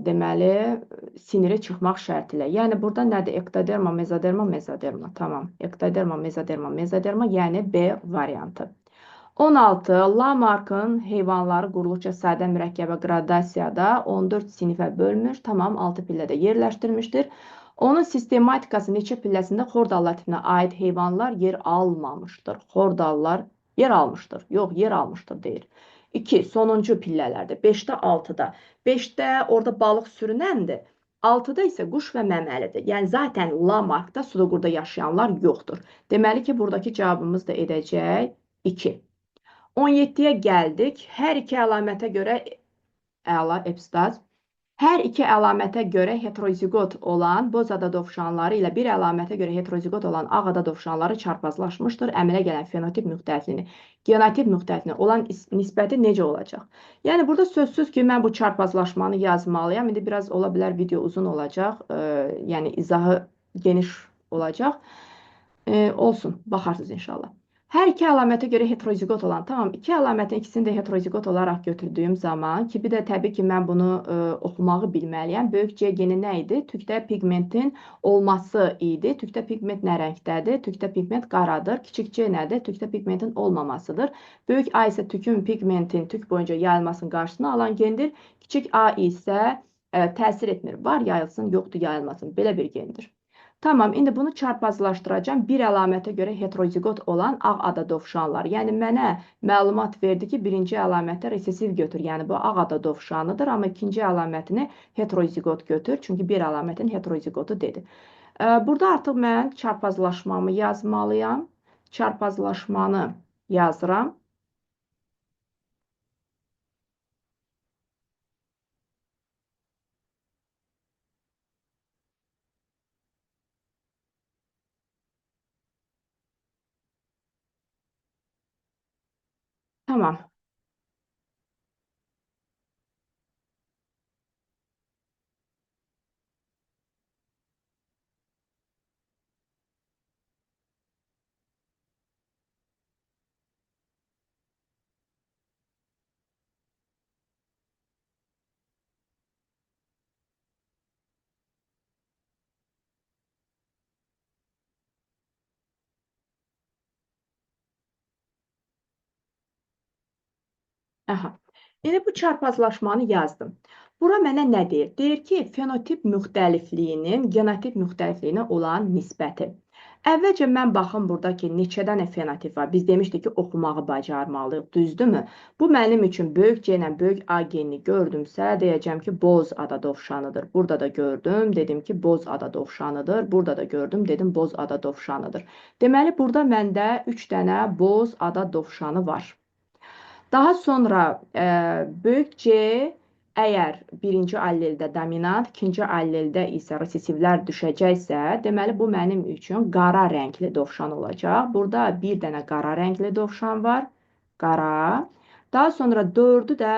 deməli sinirə çıxmaq şərti ilə. Yəni burada nədir? Ektoderma, mezoderma, mezoderma. Tamam. Ektoderma, mezoderma, mezoderma, yəni B variantı. 16. Lamarckın heyvanları quruluşca sadə mürəkkəbə qradasiyada 14 sinifə bölmüş, tamam 6 pillədə yerləşdirmişdir. Onun sistematikası neçə pilləsində xordallar tipinə aid heyvanlar yer almamışdır. Xordallar yer almışdır. Yox, yer almışdır deyir. 2. Sonuncu pillələrdə. 5-də, 6-da. 5-də orada balıq sürünəndir. 6-da isə quş və məməlidir. Yəni zaten Lamarckda suda qurda yaşayanlar yoxdur. Deməli ki, buradakı cavabımız da edəcək 2. 17-yə gəldik. Hər iki əlamətə görə əla epistaz. Hər iki əlamətə görə heterozigot olan bozada dovşanları ilə bir əlamətə görə heterozigot olan ağada dovşanları çarpazlaşmışdır. Əmələ gələn fenotip müxtəlifliyini, genotip müxtəlifliyinə olan nisbəti necə olacaq? Yəni burada sözsüz ki, mən bu çarpazlaşmanı yazmalıyam. İndi biraz ola bilər video uzun olacaq. Yəni izahı geniş olacaq. Olsun, baxarsınız inşallah. Hər iki əlamətə görə heterozigot olan, tamam, iki əlamətin ikisini də heterozigot olaraq götürdüyüm zaman ki, bir də təbii ki, mən bunu oxumağı bilməliyəm. Böyük C geni nə idi? Tükdə pigmentin olması idi. Tükdə pigment nə rəngdədir? Tükdə pigment qaradır. Kiçik C nədir? Tükdə pigmentin olmamasıdır. Böyük A isə tükün pigmentin tük boyunca yayılmasının qarşısını alan gendir. Kiçik A isə təsir etmir. Var yayılsın, yoxdur yayılmasın. Belə bir gendir. Tamam, indi bunu çarpazlaşdıracağam. Bir əlamətə görə heterozigot olan ağ ada dovşanlar. Yəni mənə məlumat verdi ki, birinci əlamətdə resesiv götür. Yəni bu ağ ada dovşanıdır, amma ikinci əlamətini heterozigot götür. Çünki bir əlamətin heterozigotu dedi. Burada artıq mən çarpazlaşmamı yazmalıyam. Çarpazlaşmanı yazıram. Tamam. Aha. İndi bu çarpazlaşmanı yazdım. Bura mənə nə deyir? Deyir ki, fenotip müxtəlifliyinin genotip müxtəlifliyinə olan nisbəti. Əvvəlcə mən baxım burada ki, neçə dənə fenotip var. Biz demişdik ki, oxumağı bacarmalıyıq, düzdürmü? Bu mənim üçün böyük C ilə böyük A genini gördümsə, deyəcəm ki, boz ada dovşanıdır. Burada da gördüm, dedim ki, boz ada dovşanıdır. Burada da gördüm, dedim, boz ada dovşanıdır. Deməli, burada məndə 3 dənə boz ada dovşanı var. Daha sonra böyük C əgər birinci alleldə dominant, ikinci alleldə isə resesivlər düşəcəksə, deməli bu mənim üçün qara rəngli dovşan olacaq. Burada bir dənə qara rəngli dovşan var, qara. Daha sonra 4-ü də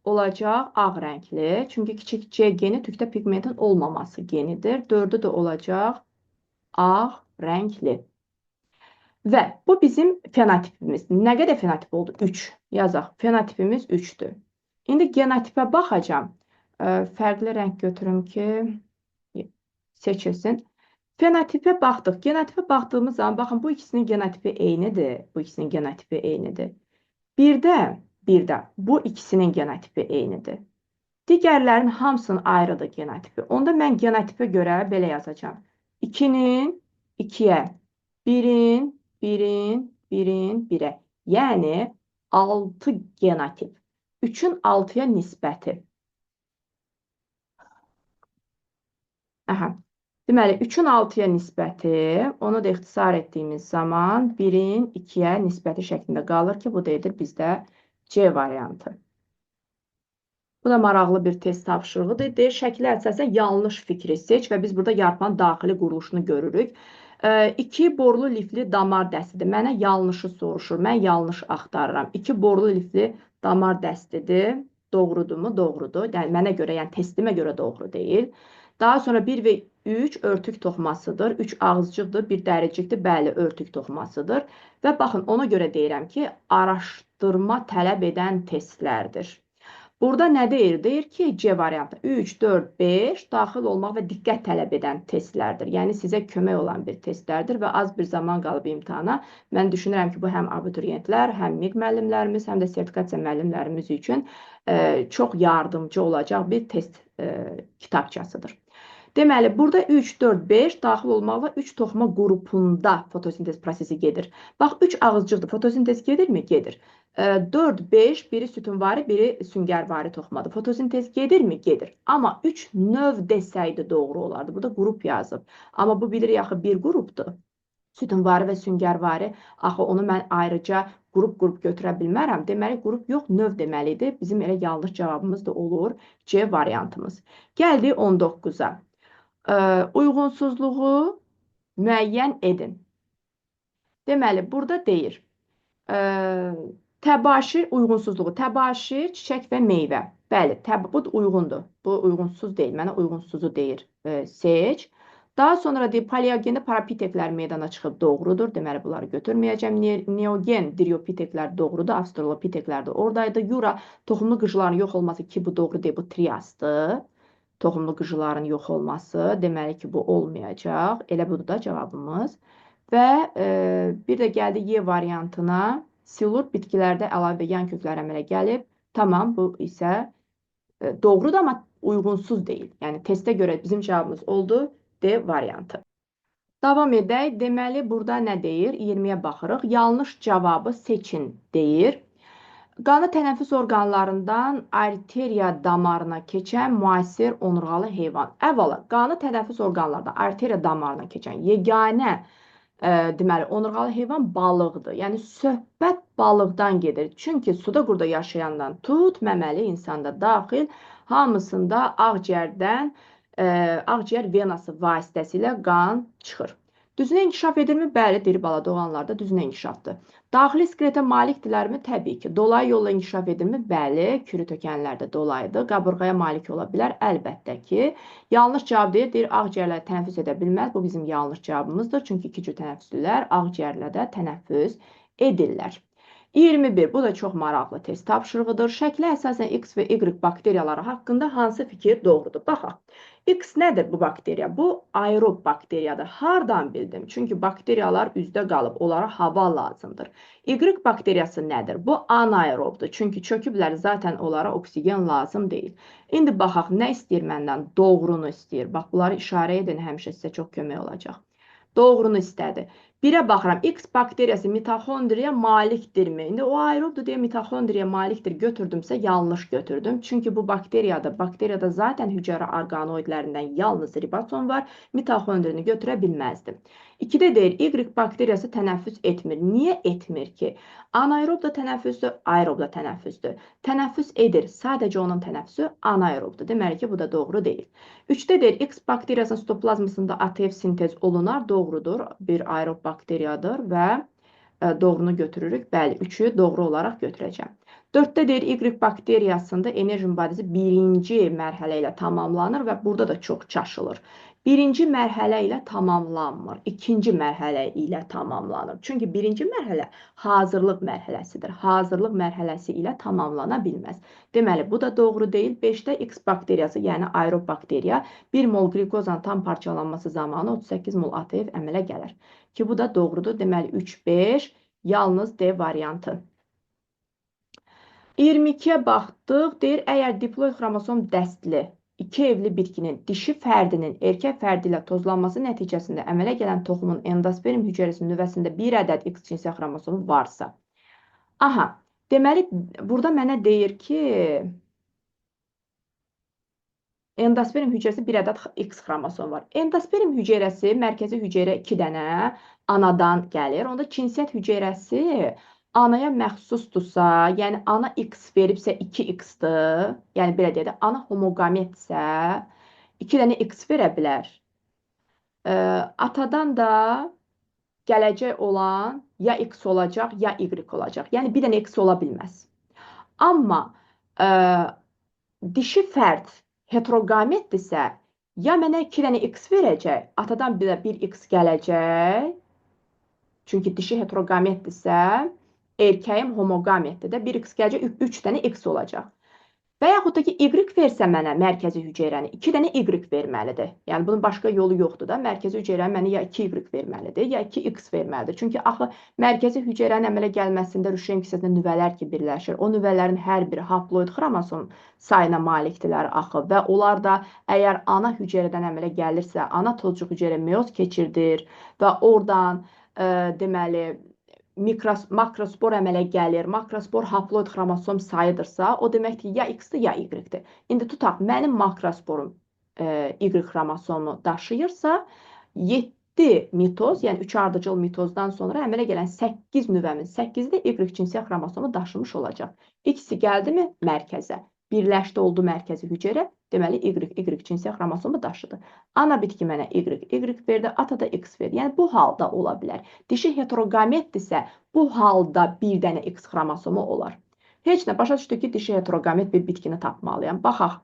olacaq ağ rəngli. Çünki kiçik C geni tükdə pigmentin olmaması genidir. 4-ü də olacaq ağ rəngli. Və bu bizim fenotipimiz. Nə qədər fenotip oldu? 3. Yazaq. Fenotipimiz 3-dür. İndi genotipə baxacağam. Fərqli rəng götürüm ki, seçilsin. Fenotipə baxdıq. Genotipə baxdığımız zaman, baxın, bu ikisinin genotipi eynidir. Bu ikisinin genotipi eynidir. Bir də bu ikisinin genotipi eynidir. Digərlərinin hamısının ayrıdır genotipi. Onda mən genotipə görə belə yazacağam. 2-nin 2-yə, 1-in 1-in, 1-in 1-ə. Yəni 6 genotip. 3-ün 6-ya nisbəti. Aha. Deməli, 3-ün 6-ya nisbəti, onu da ixtisar etdiyimiz zaman 1-in 2-yə nisbəti şəklində qalır ki, bu da edir bizdə C variantı. Bu da maraqlı bir test tapşırığıdır. Deyir, şəklə əsasən yanlış fikri seç və biz burada yarpağın daxili quruluşunu görürük. 2 borlu lifli damar dəstidir. Mənə yanlışı soruşur. Mən yanlış axtarıram. 2 borlu lifli damar dəstidir. Doğrudurmu? Doğrudur. Yəni, mənə görə, yəni testimə görə doğru deyil. Daha sonra 1 və 3 örtük toxumasıdır. 3 ağızcıqdır, 1 dəricikdir. Bəli, örtük toxumasıdır. Və baxın, ona görə deyirəm ki, araşdırma tələb edən testlərdir. Burada nə deyir? Deyir ki, C variantı 3, 4, 5 daxil olmaq və diqqət tələb edən testlərdir. Yəni, sizə kömək olan bir testlərdir və az bir zaman qalıb imtahana. Mən düşünürəm ki, bu həm abituriyentlər, həm MİQ müəllimlərimiz, həm də sertifikasiya müəllimlərimiz üçün çox yardımcı olacaq bir test kitabçasıdır. Deməli, burada 3, 4, 5 daxil olmaqla 3 toxuma qrupunda fotosintez prosesi gedir. Bax, 3 ağızcıqdır. Fotosintez gedirmi? Gedir. 4, 5, biri sütunvari, biri süngərvari toxumadır. Fotosintez gedirmi? Gedir. Amma 3 növ desəydi doğru olardı. Burada qrup yazıb. Amma bu bilirik axı bir qrupdur. Sütunvari və süngərvari. Axı onu mən ayrıca qrup-qrup götürə bilmərəm. Deməli, qrup yox, növ deməlidir. Bizim elə yanlış cavabımız da olur C variantımız. Gəldik 19-a. Uyğunsuzluğu müəyyən edin. Deməli, burada deyir, təbaşir uyğunsuzluğu, təbaşir, çiçək və meyvə. Bəli, bu uyğundur. Bu uyğunsuz deyil, mənə uyğunsuzu deyir. Seç. Daha sonra deyir, paleogendə parapiteklər meydana çıxıb, doğrudur. Deməli, bunları götürməyəcəm. Neogen driopiteklər doğrudur. Avstralopiteklər də oradaydı. Yura toxumlu qıcıların yox olması ki, bu doğru deyil, bu triasdır. Toxumlu qıcıların yox olması, deməli ki, bu olmayacaq. Elə budur da cavabımız. Və bir də gəldi Y variantına. Silur bitkilərdə əlavə yan köklər əmələ gəlib. Tamam, bu isə doğrudur, amma uyğunsuz deyil. Yəni, testə görə bizim cavabımız oldu D variantı. Davam edək. Deməli, burada nə deyir? 20-yə baxırıq. Yanlış cavabı seçin deyir. Qanı tənəffüs orqanlarından arteriya damarına keçən müasir onurğalı heyvan. Əvvəla, qanı tənəffüs orqanlarından arteriya damarına keçən yeganə deməli, onurğalı heyvan balıqdır. Yəni, söhbət balıqdan gedir. Çünki suda qurda yaşayandan tut, məməli insanda daxil, hamısında ağciyərdən, ağciyər venası vasitəsilə qan çıxır. Düzünə inkişaf edirmi? Bəli, diri bala doğanlarda düzünə inkişafdır. Daxili skeletə malikdirlərmi? Təbii ki. Dolayı yolla inkişaf edirmi? Bəli, kürü tökənlərdə dolayıdır. Qabırğaya malik ola bilər? Əlbəttə ki. Yanlış cavab deyir, deyir ağciyərlər tənəffüs edə bilməz. Bu bizim yanlış cavabımızdır. Çünki iki cür tənəffüslülər ağciyərlə də tənəffüs edirlər. 21. Bu da çox maraqlı test tapşırığıdır. Şəklə əsasən X və Y bakteriyaları haqqında hansı fikir doğrudur? Baxaq. X nədir bu bakteriya? Bu aerob bakteriyadır. Hardan bildim? Çünki bakteriyalar üzdə qalıb, onlara hava lazımdır. Y bakteriyası nədir? Bu anaerobdur. Çünki çöküblər, zaten onlara oksigen lazım deyil. İndi baxaq, nə istəyir məndən? Doğrunu istəyir. Bax, bunları işarə edin, həmişə sizə çox kömək olacaq. Doğrunu istədi. Birə baxıram, X bakteriyası mitoxondriya malikdirmi? İndi o aerobdur deyə mitoxondriya malikdir götürdümsə, yanlış götürdüm. Çünki bu bakteriyada zaten hüceyrə orqanoidlərindən yalnız ribosom var. Mitoxondrini götürə bilməzdim. 2-də deyir, Y bakteriyası tənəffüs etmir. Niyə etmir ki? Anaerob da tənəffüsdür, aerob da tənəffüsdür. Tənəffüs edir, sadəcə onun tənəffüsü anaerobdur. Deməli ki, bu da doğru deyil. 3-də deyir, X bakteriyasının sitoplazmasında ATF sintez olunar. Doğrudur, bir aerob bakteriyadır və doğrunu götürürük. Bəli, 3-ü doğru olaraq götürəcəm. 4-də deyir, Y bakteriyasında enerji mübadiləsi birinci mərhələ ilə tamamlanır və burada da çox çaşılır. Birinci mərhələ ilə tamamlanmır, ikinci mərhələ ilə tamamlanır. Çünki birinci mərhələ hazırlıq mərhələsidir. Hazırlıq mərhələsi ilə tamamlana bilməz. Deməli, bu da doğru deyil. 5-də X bakteriyası, yəni aerob bakteriya 1 mol qlikozanın tam parçalanması zamanı 38 mol ATF əmələ gəlir. Ki, bu da doğrudur. Deməli, 3, 5, yalnız D variantı. 22-yə baxdıq. Deyir, əgər diploid xromosom dəstli iki evli bitkinin dişi fərdinin erkək fərdi ilə tozlanması nəticəsində əmələ gələn toxumun endosperm hüceyrəsinin nüvəsində bir ədəd X cinsiyyət xromosomu varsa. Aha, deməli, burada mənə deyir ki, Endosperm hüceyrəsi bir ədəd X xromosom var. Endosperm hüceyrəsi, mərkəzi hüceyrə 2 dənə anadan gəlir. Onda cinsiyyət hüceyrəsi anaya məxsusdursa, yəni ana X veribsə 2X-dir. Yəni belə deyək də, ana homoqametsə 2 dənə X verə bilər. Atadan da gələcək olan ya X olacaq, ya Y olacaq. Yəni bir dənə X ola bilməz. Amma dişi fərd heteroqametdirsə, ya mənə 2 dənə X verəcək, atadan bir də bir X gələcək. Çünki dişi heteroqametdirsə, erkəyim homoqametdir də, bir X gələcək, 3 dənə X olacaq. Və yaxud da ki, Y versə mənə mərkəzi hüceyrəni, 2 dənə Y verməlidir. Yəni, bunun başqa yolu yoxdur da. Mərkəzi hüceyrəni mənə ya 2Y verməlidir, ya 2X verməlidir. Çünki axı mərkəzi hüceyrənin əmələ gəlməsində rüşeym kisəsində nüvələr ki birləşir. O nüvələrin hər biri haploid xromosom sayına malikdirlər axı. Və onlar da əgər ana hüceyrədən əmələ gəlirsə, ana tozcuq hüceyrə meyoz keçirdir və oradan deməli, makrospor əmələ gəlir. Makrospor haploid xromosom sayıdırsa, o deməkdir ya X-dir, ya Y-dir. İndi tutaq, mənim makrosporum Y xromosomu daşıyırsa, 7 mitoz, yəni 3 ardıcıl mitozdan sonra əmələ gələn 8 nüvəmin 8-i də Y cinsiyyət xromosomu daşımış olacaq. X-i gəldimi mərkəzə? Birləşdi oldu mərkəzi hüceyrə, deməli Y, Y cinsiyyət xromosomu daşıdı. Ana bitki mənə Y, Y verdi, ata da X verdi. Yəni bu halda ola bilər. Dişi heteroqametdirsə, bu halda bir dənə X xromosomu olar. Heç nə, başa düşdük ki, dişi heteroqamet bir bitkini tapmalıyam. Baxaq.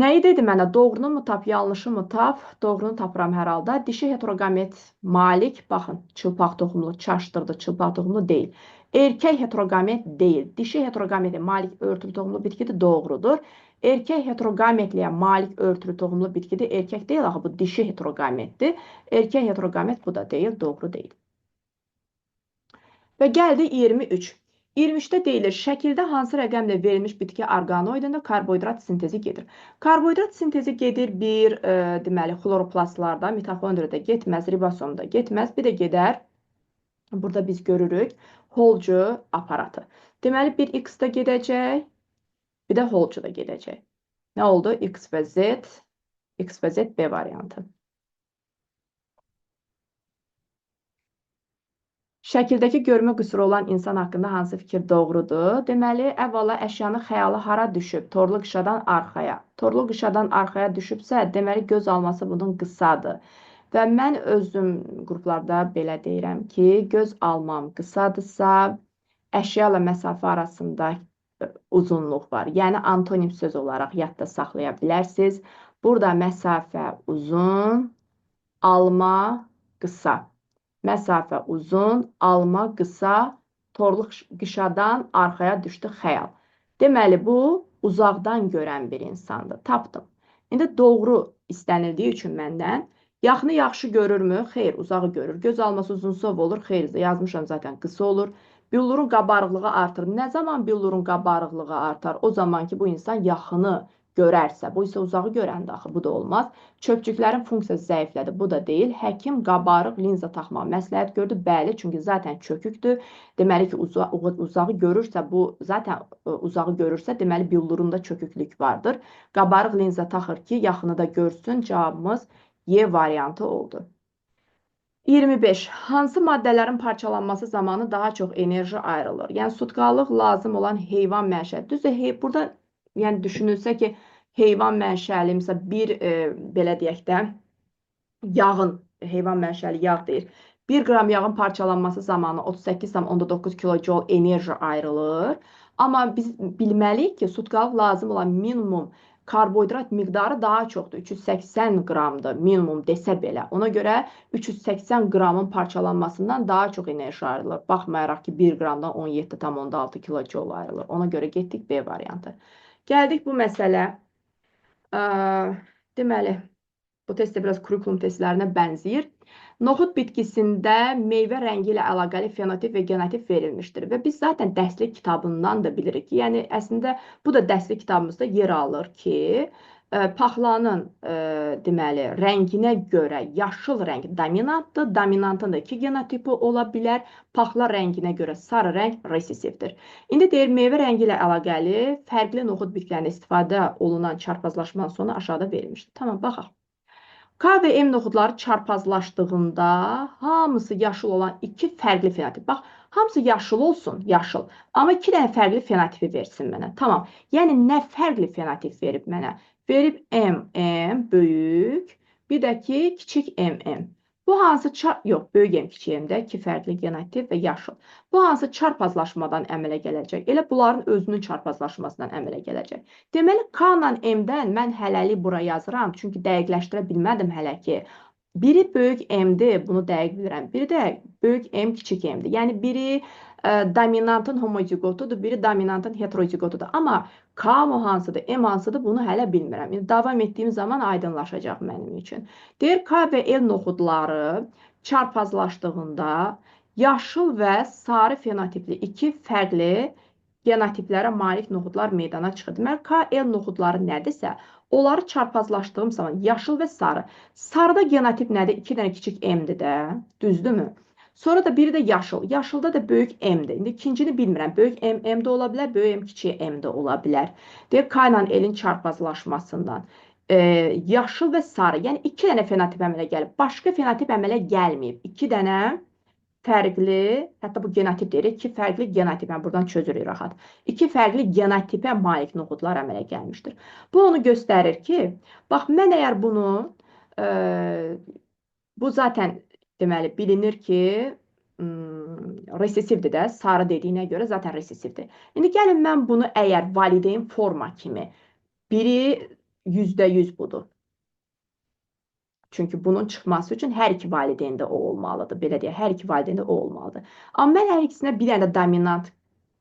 Nəyi dedi mənə? Doğrunu mu tap, yanlışı mı tap? Doğrunu tapıram hər halda. Dişi heteroqamet malik, baxın, çılpaq toxumlu çaşdırdı, çılpaq toxumlu deyil. Erkək heteroqamet deyil. Dişi heteroqametə malik örtülü toxumlu bitkidir, doğrudur. Erkək heteroqametliyə malik örtülü toxumlu bitkidir. Erkək deyil, axı bu dişi heteroqametdir. Erkək heteroqamet bu da deyil, doğru deyil. Və gəldi 23. 23-də deyilir, şəkildə hansı rəqəmlə verilmiş bitki orqanoidində karbohidrat sintezi gedir. Karbohidrat sintezi gedir bir, deməli, xloroplastlarda, mitoxondriyada getməz, ribosomda getməz, bir də gedər. Burada biz görürük Holcu aparatı. Deməli, bir X də gedəcək, bir də Holcu da gedəcək. Nə oldu? X və Z, X və Z B variantı. Şəkildəki görmə qüsuru olan insan haqqında hansı fikir doğrudur? Deməli, əvvəla əşyanın xəyalı hara düşüb? Torlu qışadan arxaya. Torlu qışadan arxaya düşübsə, deməli, göz alması bunun qısadır. Və mən özüm qruplarda belə deyirəm ki, göz almam qısadırsa, əşya ilə məsafə arasında uzunluq var. Yəni, antonim söz olaraq yadda saxlaya bilərsiniz. Burada məsafə uzun, alma qısa. Məsafə uzun, alma qısa, torlu qışadan arxaya düşdü xəyal. Deməli, bu uzaqdan görən bir insandır. Tapdım. İndi doğru istənildiyi üçün məndən yaxını yaxşı görürmü? Xeyr, uzağı görür. Göz alması uzunsov olur? Xeyr, yazmışam zaten qısa olur. Billurun qabarıqlığı artır. Nə zaman billurun qabarıqlığı artar? O zaman ki, bu insan yaxını görərsə, bu isə uzağı görəndə axı, bu da olmaz. Çöpcüklərin funksiyası zəiflədi, bu da deyil. Həkim qabarıq linza taxmağı məsləhət gördü. Bəli, çünki zaten çökükdür. Deməli ki, uzağı görürsə, bu zaten uzağı görürsə, deməli billurunda çöküklük vardır. Qabarıq linza taxır ki, yaxını da görsün. Cavabımız Y variantı oldu. 25. Hansı maddələrin parçalanması zamanı daha çox enerji ayrılır? Yəni, sutqalıq lazım olan heyvan mənşəli. Düzdür, burada yəni, düşünülsə ki, heyvan mənşəli, məsələn, bir, belə deyək də, yağın, heyvan mənşəli yağ deyir. 1 qram yağın parçalanması zamanı 38,9 kilojoule enerji ayrılır. Amma biz bilməliyik ki, sutqalıq lazım olan minimum karbohidrat miqdarı daha çoxdur. 380 qramdır minimum desə belə. Ona görə 380 qramın parçalanmasından daha çox enerji ayrılır. Baxmayaraq ki, 1 qramdan 17,6 kilojoule ayrılır. Ona görə getdik B variantı. Gəldik bu məsələ. Deməli, bu test də biraz kurikulum testlərinə bənzəyir. Noxud bitkisində meyvə rəngi ilə əlaqəli fenotip və genotip verilmişdir. Və biz zaten dərslik kitabından da bilirik ki, yəni əslində bu da dərslik kitabımızda yer alır ki, Paxlanın deməli rənginə görə yaşıl rəng dominantdır. Dominantın da iki genotipi ola bilər. Paxla rənginə görə sarı rəng resessivdir. İndi deyir, meyvə rəngi ilə əlaqəli fərqli noxud bitkilərində istifadə olunan çarpazlaşmanın sonu aşağıda verilmişdir. Tamam, baxaq. K və M noxudları çarpazlaşdığında hamısı yaşıl olan iki fərqli fenotip. Bax, hamısı yaşıl olsun, yaşıl. Amma iki dənə fərqli fenotipi versin mənə. Tamam. Yəni, nə fərqli fenotip verib mənə? Verib M, M böyük, bir də ki, kiçik M, M. Bu hansı yox, böyük M, kiçik M-də iki fərqli genotip və yaşıl. Bu hansı çarpazlaşmadan əmələ gələcək? Elə bunların özünün çarpazlaşmasından əmələ gələcək. Deməli, K ilə M-dən mən hələlik bura yazıram, çünki dəqiqləşdirə bilmədim hələ ki. Biri böyük M-dir, bunu dəqiq bilirəm. Biri də böyük M, kiçik M-dir. Yəni, biri dominantın homozigotudur, biri dominantın heterozigotudur. Amma K mı hansıdır, M hansıdır, bunu hələ bilmirəm. İndi davam etdiyim zaman aydınlaşacaq mənim üçün. Deyir, K və L noxudları çarpazlaşdığında yaşıl və sarı fenotipli iki fərqli genotiplərə malik noxudlar meydana çıxır. Deməli, K, L noxudları nədirsə, onları çarpazlaşdığım zaman yaşıl və sarı. Sarıda genotip nədir? İki dənə kiçik M-dir də, düzdürmü? Sonra da biri də yaşıl. Yaşılda da böyük M-dir. İndi ikincini bilmirəm. Böyük M, M də ola bilər, böyük M, kiçik M də ola bilər. Deyir, K ilə L-in çarpazlaşmasından. Yaşıl və sarı. Yəni, iki dənə fenotip əmələ gəlib. Başqa fenotip əmələ gəlməyib. İki dənə fərqli, hətta bu genotip deyirik, iki fərqli genotip, yəni buradan çözürük rahat. İki fərqli genotipə malik noxudlar əmələ gəlmişdir. Bu onu göstərir ki, bax, mən əgər bunu, bu zaten deməli, bilinir ki, resessivdir də, sarı dediyinə görə zaten resessivdir. İndi gəlin mən bunu əgər valideyn forma kimi, biri %100 budur. Çünki bunun çıxması üçün hər iki valideyndə o olmalıdır. Belə deyək, hər iki valideyndə o olmalıdır. Amma mən hər ikisinə bir dənə də dominant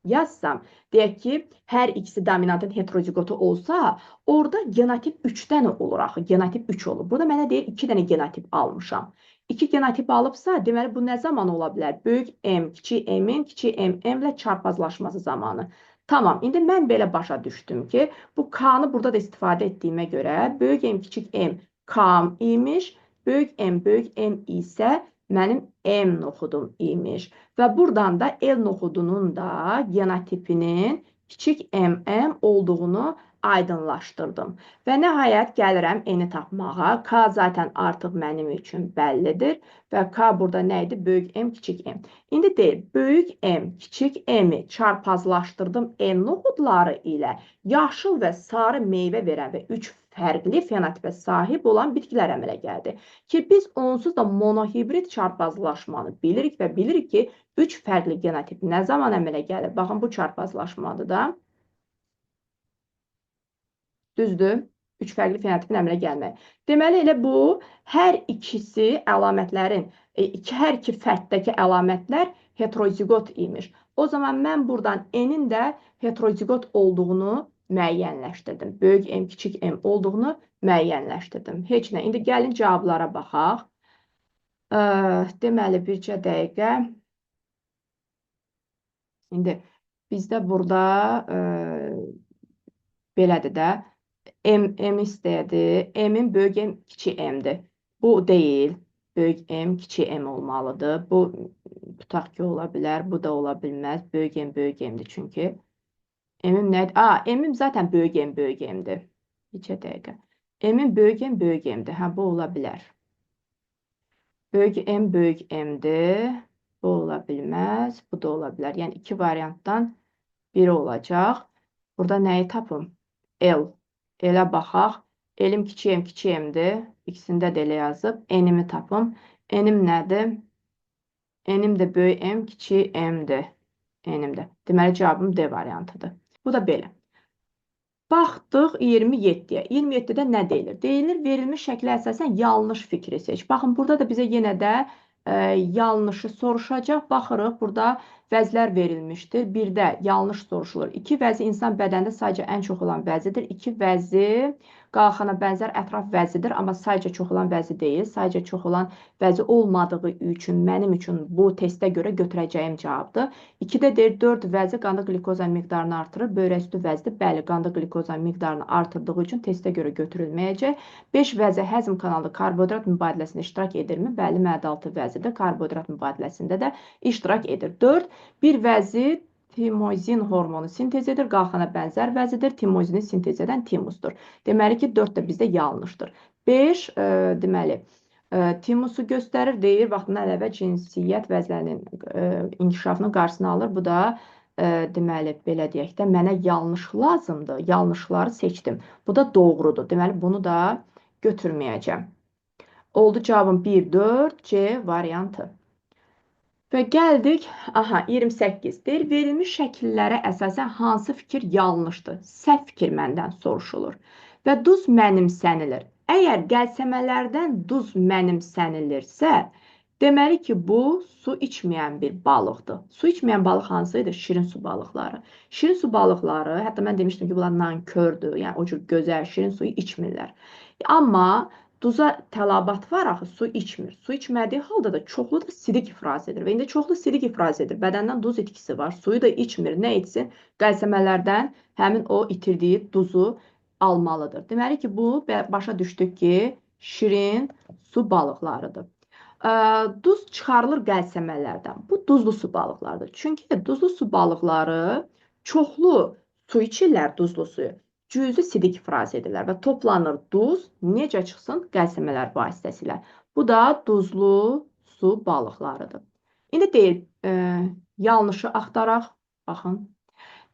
yazsam, deyək ki, hər ikisi dominantın heterozigotu olsa, orada genotip 3 dənə olur axı, genotip 3 olur. Burada mənə deyir, 2 dənə genotip almışam. 2 genotip alıbsa, deməli, bu nə zaman ola bilər? Böyük M, kiçik M-in, kiçik M, M ilə çarpazlaşması zamanı. Tamam, indi mən belə başa düşdüm ki, bu K-nı burada da istifadə etdiyimə görə böyük M, kiçik M, K imiş, böyük M, böyük M isə mənim M noxudum imiş. Və buradan da L noxudunun da genotipinin kiçik M, M olduğunu aydınlaşdırdım. Və nəhayət gəlirəm N-i tapmağa. K zaten artıq mənim üçün bəllidir. Və K burada nə idi? Böyük M, kiçik M. İndi deyir, böyük M, kiçik M-i çarpazlaşdırdım N noxudları ilə yaşıl və sarı meyvə verən və 3 fərqli fenotipə sahib olan bitkilər əmələ gəldi. Ki, biz onsuz da monohibrid çarpazlaşmanı bilirik və bilirik ki, 3 fərqli genotip nə zaman əmələ gəlir? Baxın, bu çarpazlaşmadır da. Düzdür? 3 fərqli fenotipin əmələ gəlməyi. Deməli, elə bu, hər ikisi əlamətlərin, hər iki fərddəki əlamətlər heterozigot imiş. O zaman mən buradan N-in də heterozigot olduğunu müəyyənləşdirdim. Böyük M, kiçik M olduğunu müəyyənləşdirdim. Heç nə. İndi gəlin cavablara baxaq. Deməli, bircə dəqiqə. İndi bizdə burada belədir də. M, M istədi. M-in böyük M, kiçik M-dir. Bu deyil. Böyük M, kiçik M olmalıdır. Bu tutaq ki, ola bilər. Bu da ola bilməz. Böyük M, böyük M-dir çünki. M-im nədir? M-im zaten böyük M, böyük M-dir. Neçə dəqiqə. M-im böyük M, böyük M-dir. Hə, bu ola bilər. Böyük M, böyük M-dir. Bu ola bilməz. Bu da ola bilər. Yəni, iki variantdan biri olacaq. Burada nəyi tapım? L. Elə baxaq. L-im kiçik M, kiçik M-dir. İkisində də elə yazıb. N-imi tapım. N-im nədir? N-im də böyük M, kiçik M-dir. N-im də. Deməli, cavabım D variantıdır. Bu da belə. Baxdıq 27-yə. 27-də nə deyilir? Deyilir, verilmiş şəklə əsasən yanlış fikri seç. Baxın, burada da bizə yenə də yanlışı soruşacaq. Baxırıq, burada Vəzlər verilmişdir. Birdə yanlış soruşulur. 2 vəzi insan bədənində sayca ən çox olan vəzidir. 2 vəzi qalxana bənzər ətraf vəzidir, amma sayca çox olan vəzi deyil. Sayca çox olan vəzi olmadığı üçün mənim üçün bu testə görə götürəcəyim cavabdır. 2-də deyir 4 vəzi qanda qlikoza miqdarını artırır. Böyrək üstü vəzidir. Bəli, qanda qlikoza miqdarını artırdığı üçün testə görə götürülməyəcək. 5 vəzi həzm kanalı karbohidrat mübadiləsində iştirak edirmi? Bəli, mədə-altı vəzidir. Karbohidrat mübadiləsində də iştirak edir. 4 bir vəzi timozin hormonu sintez edir. Qalxana bənzər vəzidir. Timozini sintez edən timusdur. Deməli ki, 4 də bizdə yanlışdır. 5, deməli, timusu göstərir. Deyir, vaxtından əlavə cinsiyyət vəzilərinin inkişafının qarşısını alır. Bu da, deməli, belə deyək də, mənə yanlış lazımdır. Yanlışları seçdim. Bu da doğrudur. Deməli, bunu da götürməyəcəm. Oldu cavabım 1, 4, C variantı. Və gəldik, aha, 28. Deyir, verilmiş şəkillərə əsasən hansı fikir yanlışdır? Səhv fikir məndən soruşulur. Və duz mənimsənilir. Əgər qəlsəmələrdən duz mənimsənilirsə, deməli ki, bu su içməyən bir balıqdır. Su içməyən balıq hansı idi? Şirin su balıqları. Şirin su balıqları, hətta mən demişdim ki, bunlar nankördür. Yəni, o cür gözəl şirin suyu içmirlər. Amma duza tələbat var axı, su içmir. Su içmədiyi halda da çoxlu da sidik ifraz edir. Və indi çoxlu sidik ifraz edir. Bədəndən duz itkisi var. Suyu da içmir. Nə etsin? Qəlsəmələrdən həmin o itirdiyi duzu almalıdır. Deməli ki, bu başa düşdük ki, şirin su balıqlarıdır. Duz çıxarılır qəlsəmələrdən. Bu duzlu su balıqlarıdır. Çünki duzlu su balıqları çoxlu su içirlər, duzlu suyu. Cüzi sidik ifraz edirlər və toplanır duz necə çıxsın? Qəlsəmələr vasitəsilə. Bu da duzlu su balıqlarıdır. İndi deyir, yanlışı axtaraq. Baxın.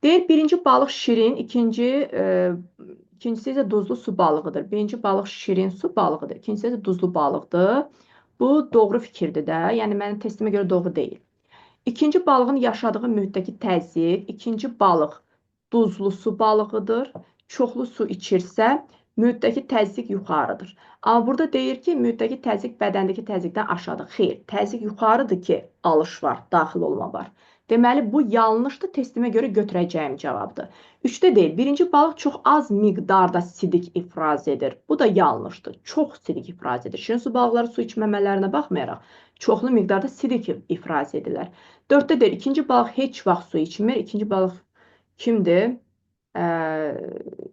Deyir, birinci balıq şirin, ikincisi isə duzlu su balığıdır. Birinci balıq şirin su balığıdır, ikincisi isə duzlu balıqdır. Bu doğru fikirdir də, yəni mənim testimə görə doğru deyil. İkinci balığın yaşadığı mühitdəki təzyiq, ikinci balıq duzlu su balığıdır. Çoxlu su içirsə, mühitdəki təzyiq yuxarıdır. Amma burada deyir ki, mühitdəki təzyiq bədəndəki təzyiqdən aşağıdır. Xeyr, təzyiq yuxarıdır ki, alış var, daxil olma var. Deməli, bu yanlışdır, testimə görə götürəcəyim cavabdır. 3-də deyil, birinci balıq çox az miqdarda sidik ifraz edir. Bu da yanlışdır, çox sidik ifraz edir. Şirin su balıqları su içməmələrinə baxmayaraq, çoxlu miqdarda sidik ifraz edirlər. 4-də deyil, ikinci balıq heç vaxt su içmir. İkinci balıq kimdir?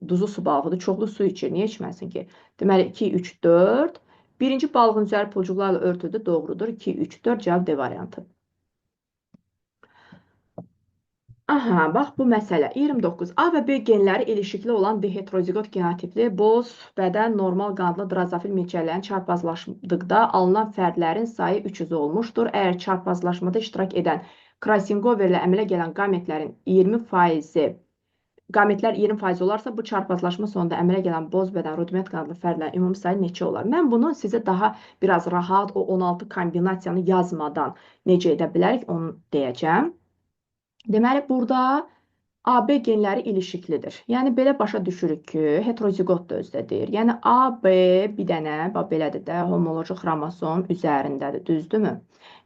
Duzlu su balığıdır, çoxlu su içir. Niyə içməsin ki? Deməli, 2, 3, 4. Birinci balığın üzəri pulcuqlarla örtüldü, doğrudur. 2, 3, 4, cavab D variantı. Aha, bax bu məsələ. 29. A və B genləri ilişikli olan diheterozigot genotipli boz bədən normal qanadlı drazofil milçəklərin çarpazlaşdıqda alınan fərdlərin sayı 300 olmuşdur. Əgər çarpazlaşmada iştirak edən Krasingoverlə əmələ gələn qametlərin 20%-i, qametlər 20% olarsa, bu çarpazlaşma sonunda əmələ gələn boz bədən rudiment qanadlı fərdlərin ümumi sayı neçə olar? Mən bunu sizə daha biraz rahat o 16 kombinasiyanı yazmadan necə edə bilərik, onu deyəcəm. Deməli, burada AB genləri ilişiklidir. Yəni, belə başa düşürük ki, heterozigot da özdə deyir. Yəni, AB bir dənə, bax, belədir də, homoloji xromosom üzərindədir, düzdürmü?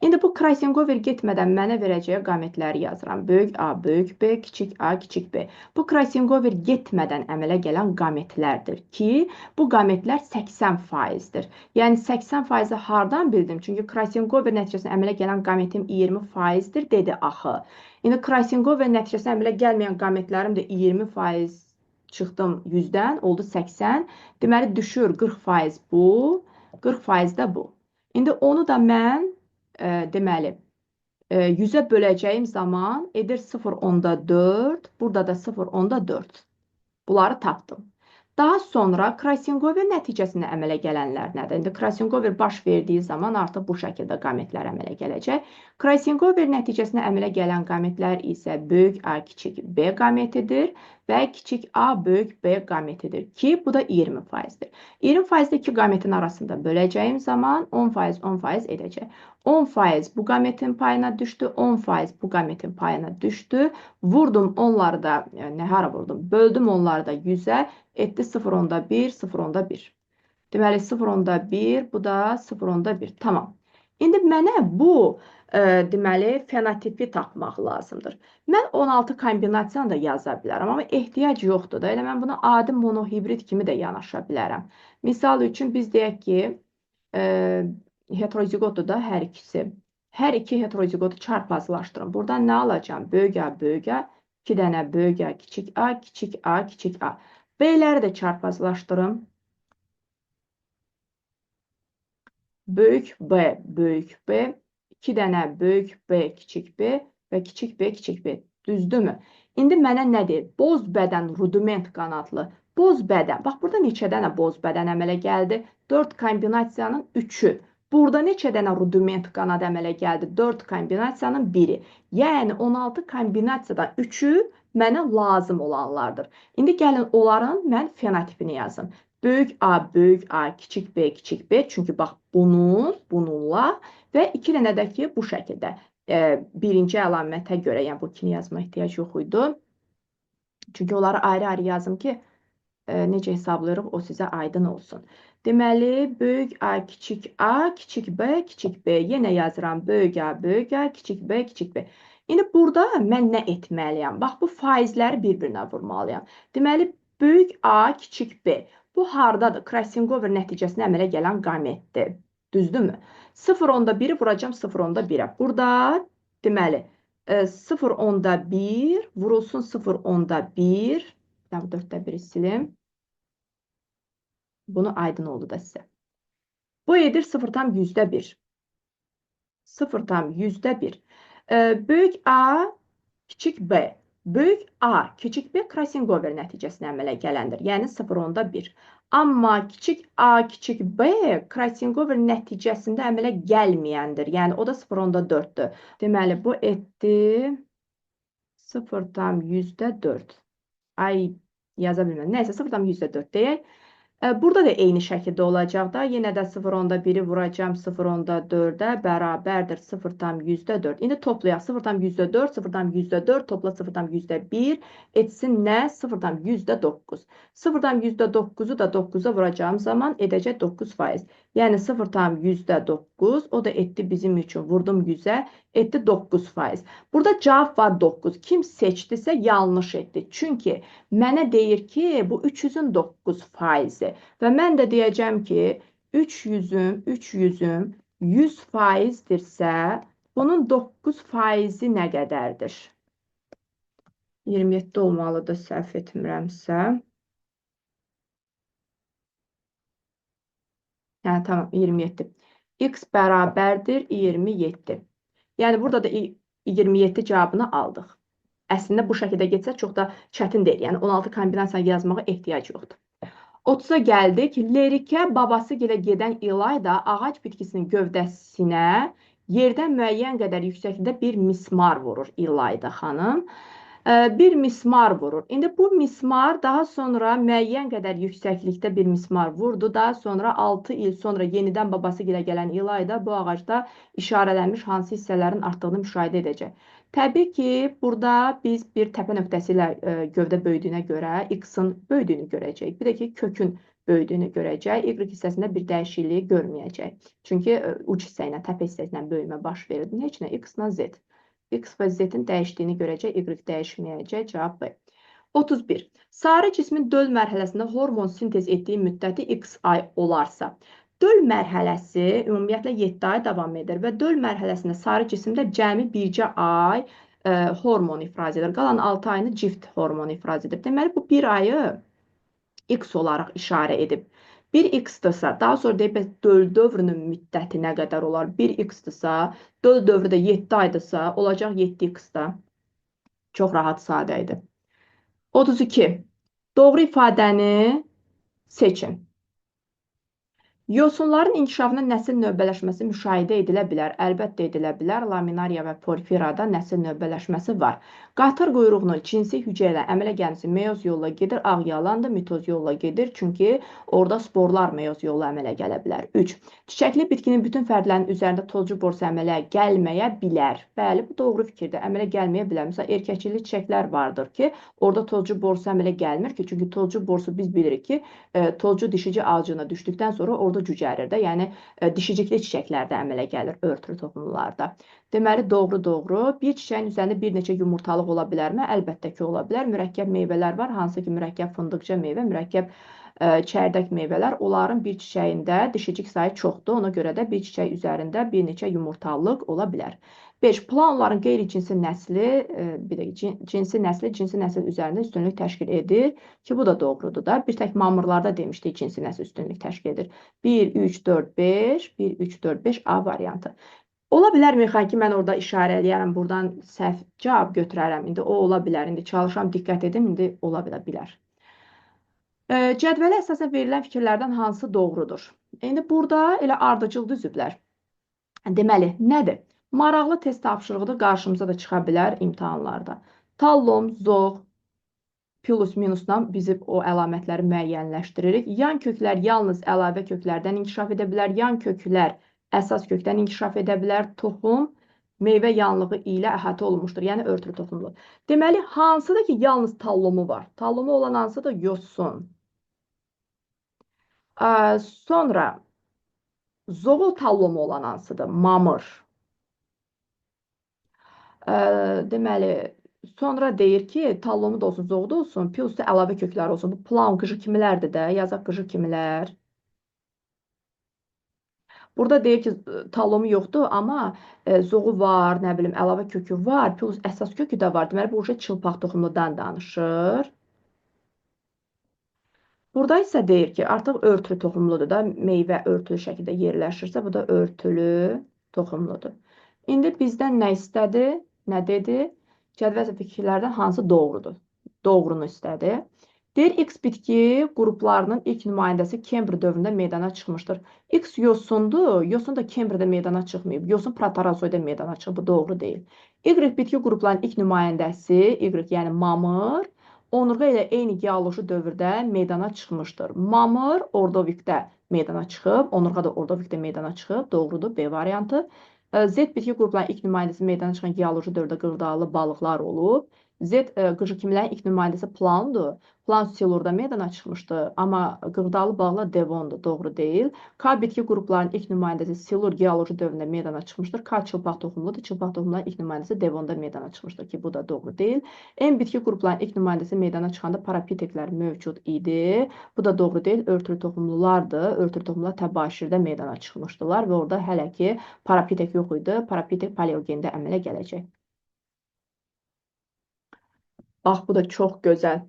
İndi bu Krasingover getmədən mənə verəcəyi qametləri yazıram. Böyük A, böyük B, kiçik A, kiçik B. Bu Krasingover getmədən əmələ gələn qametlərdir ki, bu qametlər 80%-dir. Yəni, 80%-i hardan bildim? Çünki Krasingover nəticəsində əmələ gələn qametim 20%-dir dedi axı. İndi Krasingover nəticəsində əmələ gəlməyən qametlərim də 20% çıxdım 100-dən, oldu 80. Deməli, düşür 40% bu, 40% də bu. İndi onu da mən, deməli, 100-ə böləcəyim zaman edir 0,4, burada da 0,4. Bunları tapdım. Daha sonra Krasingover nəticəsində əmələ gələnlər nədir? İndi Krasingover baş verdiyi zaman artıq bu şəkildə qametlər əmələ gələcək. Krasingover nəticəsində əmələ gələn qametlər isə böyük A, kiçik B qametidir və kiçik A, böyük B qametidir ki, bu da 20%-dir. 20%-də iki qametin arasında böləcəyim zaman 10%, 10% edəcək. 10% bu qametin payına düşdü, 10% bu qametin payına düşdü. Vurdum onları da, yəni, hara vurdum? Böldüm onları da 100-ə, etdi 0,1, 0,1. Deməli 0,1, bu da 0,1. Tamam. İndi mənə bu deməli fenotipi tapmaq lazımdır. Mən 16 kombinasiyanı da yaza bilərəm, amma ehtiyac yoxdur da. Elə mən buna adi monohibrid kimi də yanaşa bilərəm. Misal üçün biz deyək ki, heterozigotdur da hər ikisi. Hər iki heterozigotu çarpazlaşdırın. Buradan nə alacağam? Böyük A, böyük A, 2 dənə böyük A, kiçik A, kiçik A, kiçik A. B-ləri də çarpazlaşdırın. Böyük B, böyük B, 2 dənə böyük B, kiçik B və kiçik B, kiçik B. Düzdürmü? İndi mənə nə deyir? Boz bədən rudiment qanadlı. Boz bədən. Bax, burada neçə dənə boz bədən əmələ gəldi? 4 kombinasiyanın 3-ü. Burada neçə dənə rudiment qanad əmələ gəldi? 4 kombinasiyanın 1-i. Yəni 16 kombinasiyadan 3-ü mənə lazım olanlardır. İndi gəlin onların mən fenotipini yazım. Böyük A, böyük A, kiçik B, kiçik B. Çünki bax bunun, bununla və 2 dənə də ki bu şəkildə. Birinci əlamətə görə, yəni bu ikini yazma ehtiyac yox idi. Çünki onları ayrı-ayrı yazım ki, necə hesablayırıq, o sizə aydın olsun. Deməli, böyük A, kiçik A, kiçik B, kiçik B. Yenə yazıram böyük A, böyük A, kiçik B, kiçik B. İndi burada mən nə etməliyəm? Bax, bu faizləri bir-birinə vurmalıyam. Deməli, böyük A, kiçik B. Bu hardadır? Crossing-over nəticəsində əmələ gələn qametdir. Düzdürmü? 0,1-i vuracağam 0,1-ə. Burada deməli 0,1 vurulsun 0,1. Bu 4-də 1-i silim. Bunu aydın oldu da sizə. Bu edir 0,1. 0,1. Böyük A, kiçik B. Böyük A, kiçik B crossing-over nəticəsində əmələ gələndir. Yəni 0,1. Amma kiçik A, kiçik B crossing-over nəticəsində əmələ gəlməyəndir. Yəni o da 0,4-dür. Deməli, bu etdi 0,4. Ay, yaza bilmirəm. Nəysə, 0,4 deyək. Burada da eyni şəkildə olacaq da. Yenə də 0,1-i vuracağam 0,4-ə bərabərdir 0,4. İndi toplayaq. 0,4, 0,4, topla 0,1 etsin nə? 0,9. 0,9-u da 9-a vuracağım zaman edəcək 9%. Yəni 0,9, o da etdi bizim üçün, vurdum 100-ə, etdi 9%. Burada cavab var 9. Kim seçdisə yanlış etdi. Çünki mənə deyir ki, bu 300-ün 9%-i. Və mən də deyəcəm ki, 300-üm 100%dirsə, bunun 9%-i nə qədərdir? 27 olmalıdır, səhv etmirəmsə. Yəni, tamam, 27. X bərabərdir 27. Yəni, burada da 27 cavabını aldıq. Əslində, bu şəkildə getsə çox da çətin deyil. Yəni, 16 kombinasiyanı yazmağa ehtiyac yoxdur. 30-a gəldik. Lerikə babası gilə gedən İlayda ağac bitkisinin gövdəsinə yerdən müəyyən qədər yüksəklikdə bir mismar vurur İlayda xanım. Bir mismar vurur. İndi bu mismar daha sonra müəyyən qədər yüksəklikdə bir mismar vurdu. Daha sonra 6 il sonra yenidən babası gilə gələn İlayda bu ağacda işarələnmiş hansı hissələrin artdığını müşahidə edəcək. Təbii ki, burada biz bir təpə nöqtəsi ilə gövdə böyüdüyünə görə X-in böyüdüyünü görəcəyik. Bir də ki, kökün böyüdüyünü görəcək. Y hissəsində bir dəyişikliyi görməyəcək. Çünki uc hissə ilə, təpə hissə ilə böyümə baş verir. Heç nə, X-la Z. X və Z-in dəyişdiyini görəcək, Y dəyişməyəcək. Cavab B. 31. Sarı cismin döl mərhələsində hormon sintez etdiyi müddəti X ay olarsa, döl mərhələsi ümumiyyətlə 7 ay davam edir və döl mərhələsində sarı cisimdə cəmi bircə ay hormon ifraz edir. Qalan 6 ayını cift hormon ifraz edir. Deməli, bu bir ayı X olaraq işarə edib. 1x-dırsa, daha sonra deyib, döl dövrünün müddəti nə qədər olar? 1x-dırsa, döl dövrü də 7 aydırsa, olacaq 7x-da. Çox rahat, sadə idi. 32. Doğru ifadəni seçin. Yosunların inkişafında nəsil növbələşməsi müşahidə edilə bilər. Əlbəttə edilə bilər. Laminariya və porfirada nəsil növbələşməsi var. Qatır quyruğunun cinsi hücrə ilə əmələ gəlməsi meyoz yolla gedir. Ağ yalandır, mitoz yolla gedir. Çünki orada sporlar meyoz yolla əmələ gələ bilər. 3. Çiçəkli bitkinin bütün fərdlərinin üzərində tozcu borsu əmələ gəlməyə bilər. Bəli, bu doğru fikirdir. Əmələ gəlməyə bilər. Məsələn, erkəkçili çiçəklər vardır ki, orada tozcu borsu əmələ gəlmir ki, çünki tozcu borsu biz bilirik ki, tozcu dişici ağacına düşdükdən sonra orada ardıcıl cücərir də, yəni dişicikli çiçəklərdə əmələ gəlir örtülü toxumlularda. Deməli, doğru. Bir çiçəyin üzərində bir neçə yumurtalıq ola bilərmi? Əlbəttə ki, ola bilər. Mürəkkəb meyvələr var, hansı ki, mürəkkəb fındıqca meyvə, mürəkkəb çəyirdək meyvələr. Onların bir çiçəyində dişicik sayı çoxdur. Ona görə də bir çiçək üzərində bir neçə yumurtalıq ola bilər. 5. Planların qeyri-cinsi nəsli, bir də cinsi nəsli cinsi nəsil üzərində üstünlük təşkil edir ki, bu da doğrudur da. Bir tək mamırlarda demişdik cinsi nəsil üstünlük təşkil edir. 1, 3, 4, 5, 1, 3, 4, 5 A variantı. Ola bilər mexaniki mən orada işarə eləyərəm, buradan səhv cavab götürərəm. İndi o ola bilər. İndi çalışam, diqqət edim, indi ola bilər. Cədvələ əsasən verilən fikirlərdən hansı doğrudur? İndi burada elə ardıcıl düzüblər. Deməli, nədir? Maraqlı test tapşırığıdır, qarşımıza da çıxa bilər imtahanlarda. Tallom, zoğ, plus minusdan bizi o əlamətləri müəyyənləşdiririk. Yan köklər yalnız əlavə köklərdən inkişaf edə bilər. Yan köklər əsas kökdən inkişaf edə bilər. Toxum meyvə yanlığı ilə əhatə olunmuşdur, yəni örtülü toxumlu. Deməli, hansıdır ki, yalnız tallomu var? Tallomu olan hansıdır? Yosun. Sonra zoğul tallomu olan hansıdır? Mamır. Deməli, sonra deyir ki, tallomu da olsun, zoğu da olsun, plus da əlavə kökləri olsun. Bu plan qıcı kimilərdir də, yazaq qıcı kimilər. Burada deyir ki, tallomu yoxdur, amma zoğu var, nə bilim, əlavə kökü var, plus əsas kökü də var. Deməli, bu çılpaq toxumludan danışır. Burada isə deyir ki, artıq örtülü toxumludur da, meyvə örtülü şəkildə yerləşirsə, bu da örtülü toxumludur. İndi bizdən nə istədi? Nə dedi? Cədvəl fikirlərdən hansı doğrudur? Doğrunu istədi. Deyir, X bitki qruplarının ilk nümayəndəsi Kembr dövründə meydana çıxmışdır. X yosundur. Yosun da Kembrdə meydana çıxmayıb. Yosun protorozoyda meydana çıxıb. Bu doğru deyil. Y bitki qruplarının ilk nümayəndəsi, Y yəni mamır, onurğa ilə eyni geoloji dövrdə meydana çıxmışdır. Mamır Ordovikdə meydana çıxıb, onurğa da Ordovikdə meydana çıxıb. Doğrudur, B variantı. Z bitki qruplarının ilk nümayəndəsi meydana çıxan geoloji dövrdə qırdalı balıqlar olub. Z qıcı kimilərin ilk nümayəndəsi plandır. Plan Silurda meydana çıxmışdı, amma qırdalı balıqlar Devondur, doğru deyil. K bitki qruplarının ilk nümayəndəsi Silur geoloji dövründə meydana çıxmışdır. K çılpaq toxumludur. Çılpaq toxumluların ilk nümayəndəsi Devonda meydana çıxmışdır ki, bu da doğru deyil. M bitki qruplarının ilk nümayəndəsi meydana çıxanda parapiteklər mövcud idi. Bu da doğru deyil. Örtülü toxumlulardır. Örtülü toxumlular təbaşirdə meydana çıxmışdılar və orada hələ ki parapitek yox idi. Parapitek paleogendə əmələ gələcək. Bax, bu da çox gözəl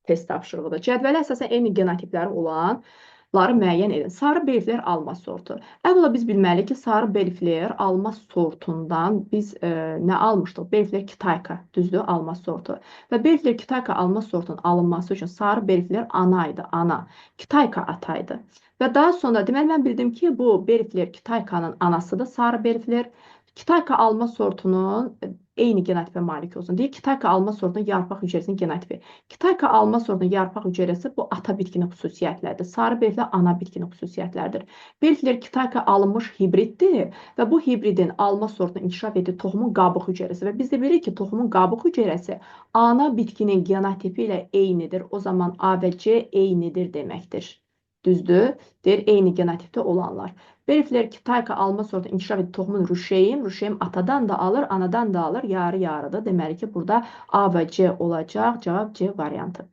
test tapşırığıdır. Cədvələ əsasən eyni genotipləri olanları müəyyən edin. Sarı Belfler alma sortu. Əvvəla biz bilməliyik ki, sarı Belfler alma sortundan biz nə almışdıq? Belfler Kitayka, düzdür, alma sortu. Və Belfler Kitayka alma sortunun alınması üçün sarı Belfler ana idi, ana. Kitayka ataydı. Və daha sonra, deməli, mən bildim ki, bu Belfler Kitaykanın anasıdır, sarı Belfler. Kitayka alma sortunun eyni genotipə malik olsun. Deyir, Kitayka alma sortunun yarpaq hüceyrəsinin genotipi. Kitayka alma sortunun yarpaq hüceyrəsi bu ata bitkinin xüsusiyyətləridir. Sarı Belfler ana bitkinin xüsusiyyətləridir. Belfler Kitayka alınmış hibriddir və bu hibridin alma sortunun inkişaf etdiyi toxumun qabıq hüceyrəsi və biz də bilirik ki, toxumun qabıq hüceyrəsi ana bitkinin genotipi ilə eynidir. O zaman A və C eynidir deməkdir. Düzdür? Deyir, eyni genotipdə olanlar. Belfler Kitayka alma sortu inkişaf etdiyi toxumun rüşeym. Rüşeym atadan da alır, anadan da alır. Yarı-yarıdır. Deməli ki, burada A və C olacaq. Cavab C variantı.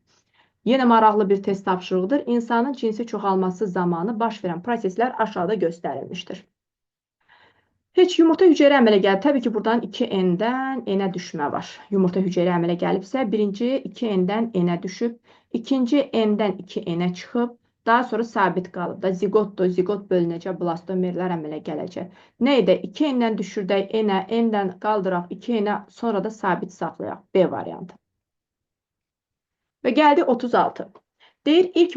Yenə maraqlı bir test tapşırığıdır. İnsanın cinsi çoxalması zamanı baş verən proseslər aşağıda göstərilmişdir. Heç yumurta hüceyrə əmələ gəlib. Təbii ki, buradan 2N-dən N-ə düşmə var. Yumurta hüceyrə əmələ gəlibsə, birinci 2N-dən N-ə düşüb, ikinci N-dən 2N-ə çıxıb, daha sonra sabit qalıb da ziqotdur, ziqot bölünəcək, blastomerlər əmələ gələcək. Nə edək? 2N-dən düşürdək N-ə, N-dən qaldıraq 2N-ə, sonra da sabit saxlayaq. B variantı. Və gəldi 36. Deyir, ilk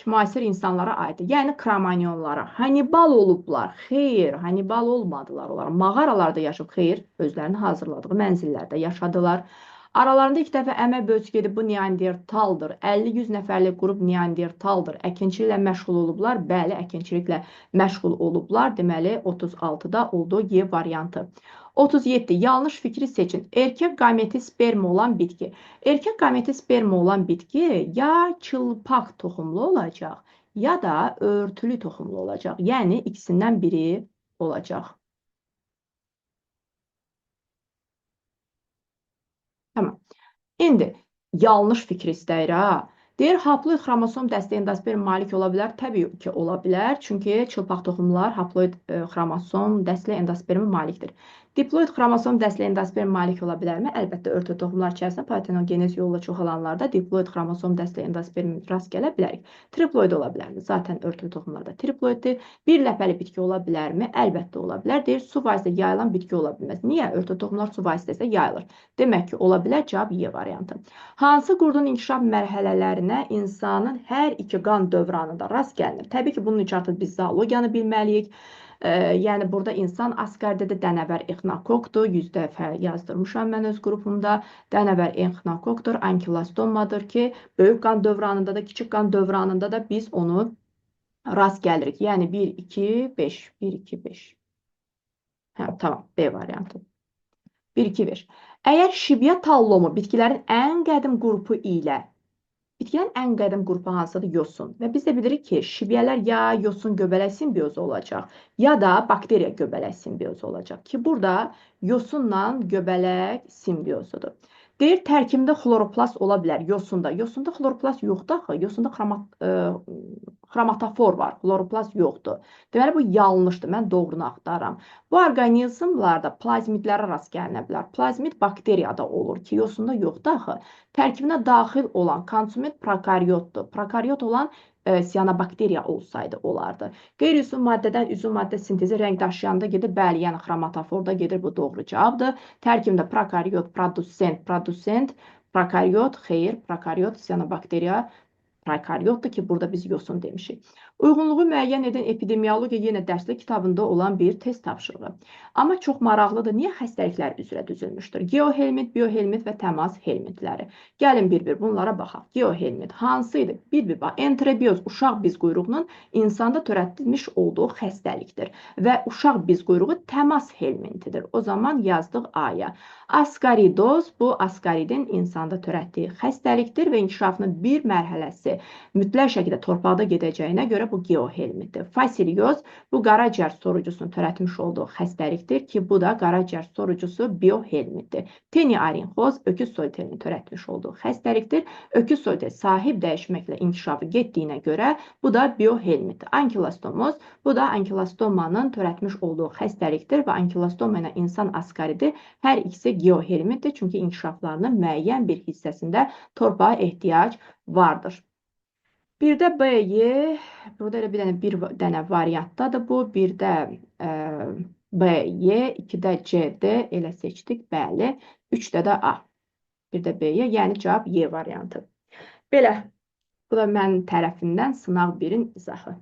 müasir insanlara aiddir. Yəni kromanyonlara. Hannibal olublar. Xeyr, Hannibal olmadılar onlar. Mağaralarda yaşayıb, xeyr, özlərini hazırladığı mənzillərdə yaşadılar. Aralarında ilk dəfə əmək bölgüsü gedib, bu Neandertaldır. 50-100 nəfərlik qrup Neandertaldır. Əkinçiliklə məşğul olublar. Bəli, əkinçiliklə məşğul olublar. Deməli, 36-da oldu Y variantı. 37. Yanlış fikri seçin. Erkək qameti spermi olan bitki. Erkək qameti spermi olan bitki ya çılpaq toxumlu olacaq, ya da örtülü toxumlu olacaq. Yəni ikisindən biri olacaq. Tamam. İndi yanlış fikir istəyir ha. Deyir, haploid xromosom dəstəyi endosperm malik ola bilər. Təbii ki, ola bilər. Çünki çılpaq toxumlar haploid xromosom dəstəyi endospermi malikdir. Diploid xromosom dəstəyi endosperm malik ola bilərmi? Əlbəttə, örtülü toxumlar içərisində partenogenez yolla çoxalanlarda diploid xromosom dəstəyi endosperm rast gələ bilərik. Triploid ola bilərmi? Zaten örtülü toxumlarda triploiddir. Bir ləpəli bitki ola bilərmi? Əlbəttə ola bilər. Deyir, su vasitəsilə yayılan bitki ola bilməz. Niyə? Örtülü toxumlar su vasitəsilə yayılır. Demək ki, ola bilər. Cavab Y variantı. Hansı qurdun inkişaf mərhələlərinə insanın hər iki qan dövranında rast gəlinir? Təbii ki, bunun üçün artıq biz zoologiyanı bilməliyik. Yəni burada insan Asqarda da dənəvər exnokokdur. 100 dəfə yazdırmışam mən öz qrupumda. Dənəvər exnokokdur, ankilostomadır ki, böyük qan dövranında da, kiçik qan dövranında da biz onu rast gəlirik. Yəni 1, 2, 5. 1, 2, 5. Hə, tamam, B variantı. 1, 2, 5. Əgər şibya tallomu bitkilərin ən qədim qrupu ilə bitkilərin ən qədim qrupu hansıdır? Yosun. Və biz də bilirik ki, şibyələr ya yosun göbələk simbiozu olacaq, ya da bakteriya göbələk simbiozu olacaq ki, burada yosunla göbələk simbiozudur. Deyir, tərkibində xloroplast ola bilər yosunda. Yosunda xloroplast yoxdur axı. Yosunda xromatofor var, xloroplast yoxdur. Deməli, bu yanlışdır. Mən doğrunu axtarıram. Bu orqanizmlarda plazmidlərə rast gəlinə bilər. Plazmid bakteriyada olur ki, yosunda yoxdur axı. Tərkibinə daxil olan konsument prokaryotdur. Prokaryot olan siyanobakteriya olsaydı olardı. Qeyri-üzv maddədən üzv maddə sintezi rəng daşıyanda gedir. Bəli, yəni xromatoforda gedir. Bu doğru cavabdır. Tərkibində prokaryot, produsent, produsent, prokaryot, xeyr, prokaryot, siyanobakteriya prokaryotdur ki, burada biz yosun demişik. Uyğunluğu müəyyən edən epidemiologiya yenə dərslik kitabında olan bir test tapşırığı. Amma çox maraqlıdır. Niyə xəstəliklər üzrə düzülmüşdür? Geohelmint, biohelmint və təmas helmintləri. Gəlin bir-bir bunlara baxaq. Geohelmint hansı idi? Bir-bir bax. Enterobioz uşaq biz quyruğunun insanda törətmiş olduğu xəstəlikdir. Və uşaq biz quyruğu təmas helmintidir. O zaman yazdıq A-ya. Askaridoz bu askaridin insanda törətdiyi xəstəlikdir və inkişafının bir mərhələsi mütləq şəkildə torpaqda gedəcəyinə görə bu geohelmintdir. Fasilyoz bu qaraciyər sorucusunun törətmiş olduğu xəstəlikdir ki, bu da qaraciyər sorucusu biohelmintdir. Teniarinxoz öküz soliterinin törətmiş olduğu xəstəlikdir. Öküz soliteri sahib dəyişməklə inkişafı getdiyinə görə bu da biohelmintdir. Ankilostomoz bu da ankilostomanın törətmiş olduğu xəstəlikdir və ankilostoma ilə insan askaridi hər ikisi geohelmintdir. Çünki inkişaflarının müəyyən bir hissəsində torpağa ehtiyac vardır. Bir də B-yi, burada elə bir dənə variantdadır bu. Bir də B, Y, 2-də C, D elə seçdik, bəli. 3-də də A. Bir də B-yə, yəni cavab Y variantı. Belə, bu da mənim tərəfimdən sınaq 1-in izahı.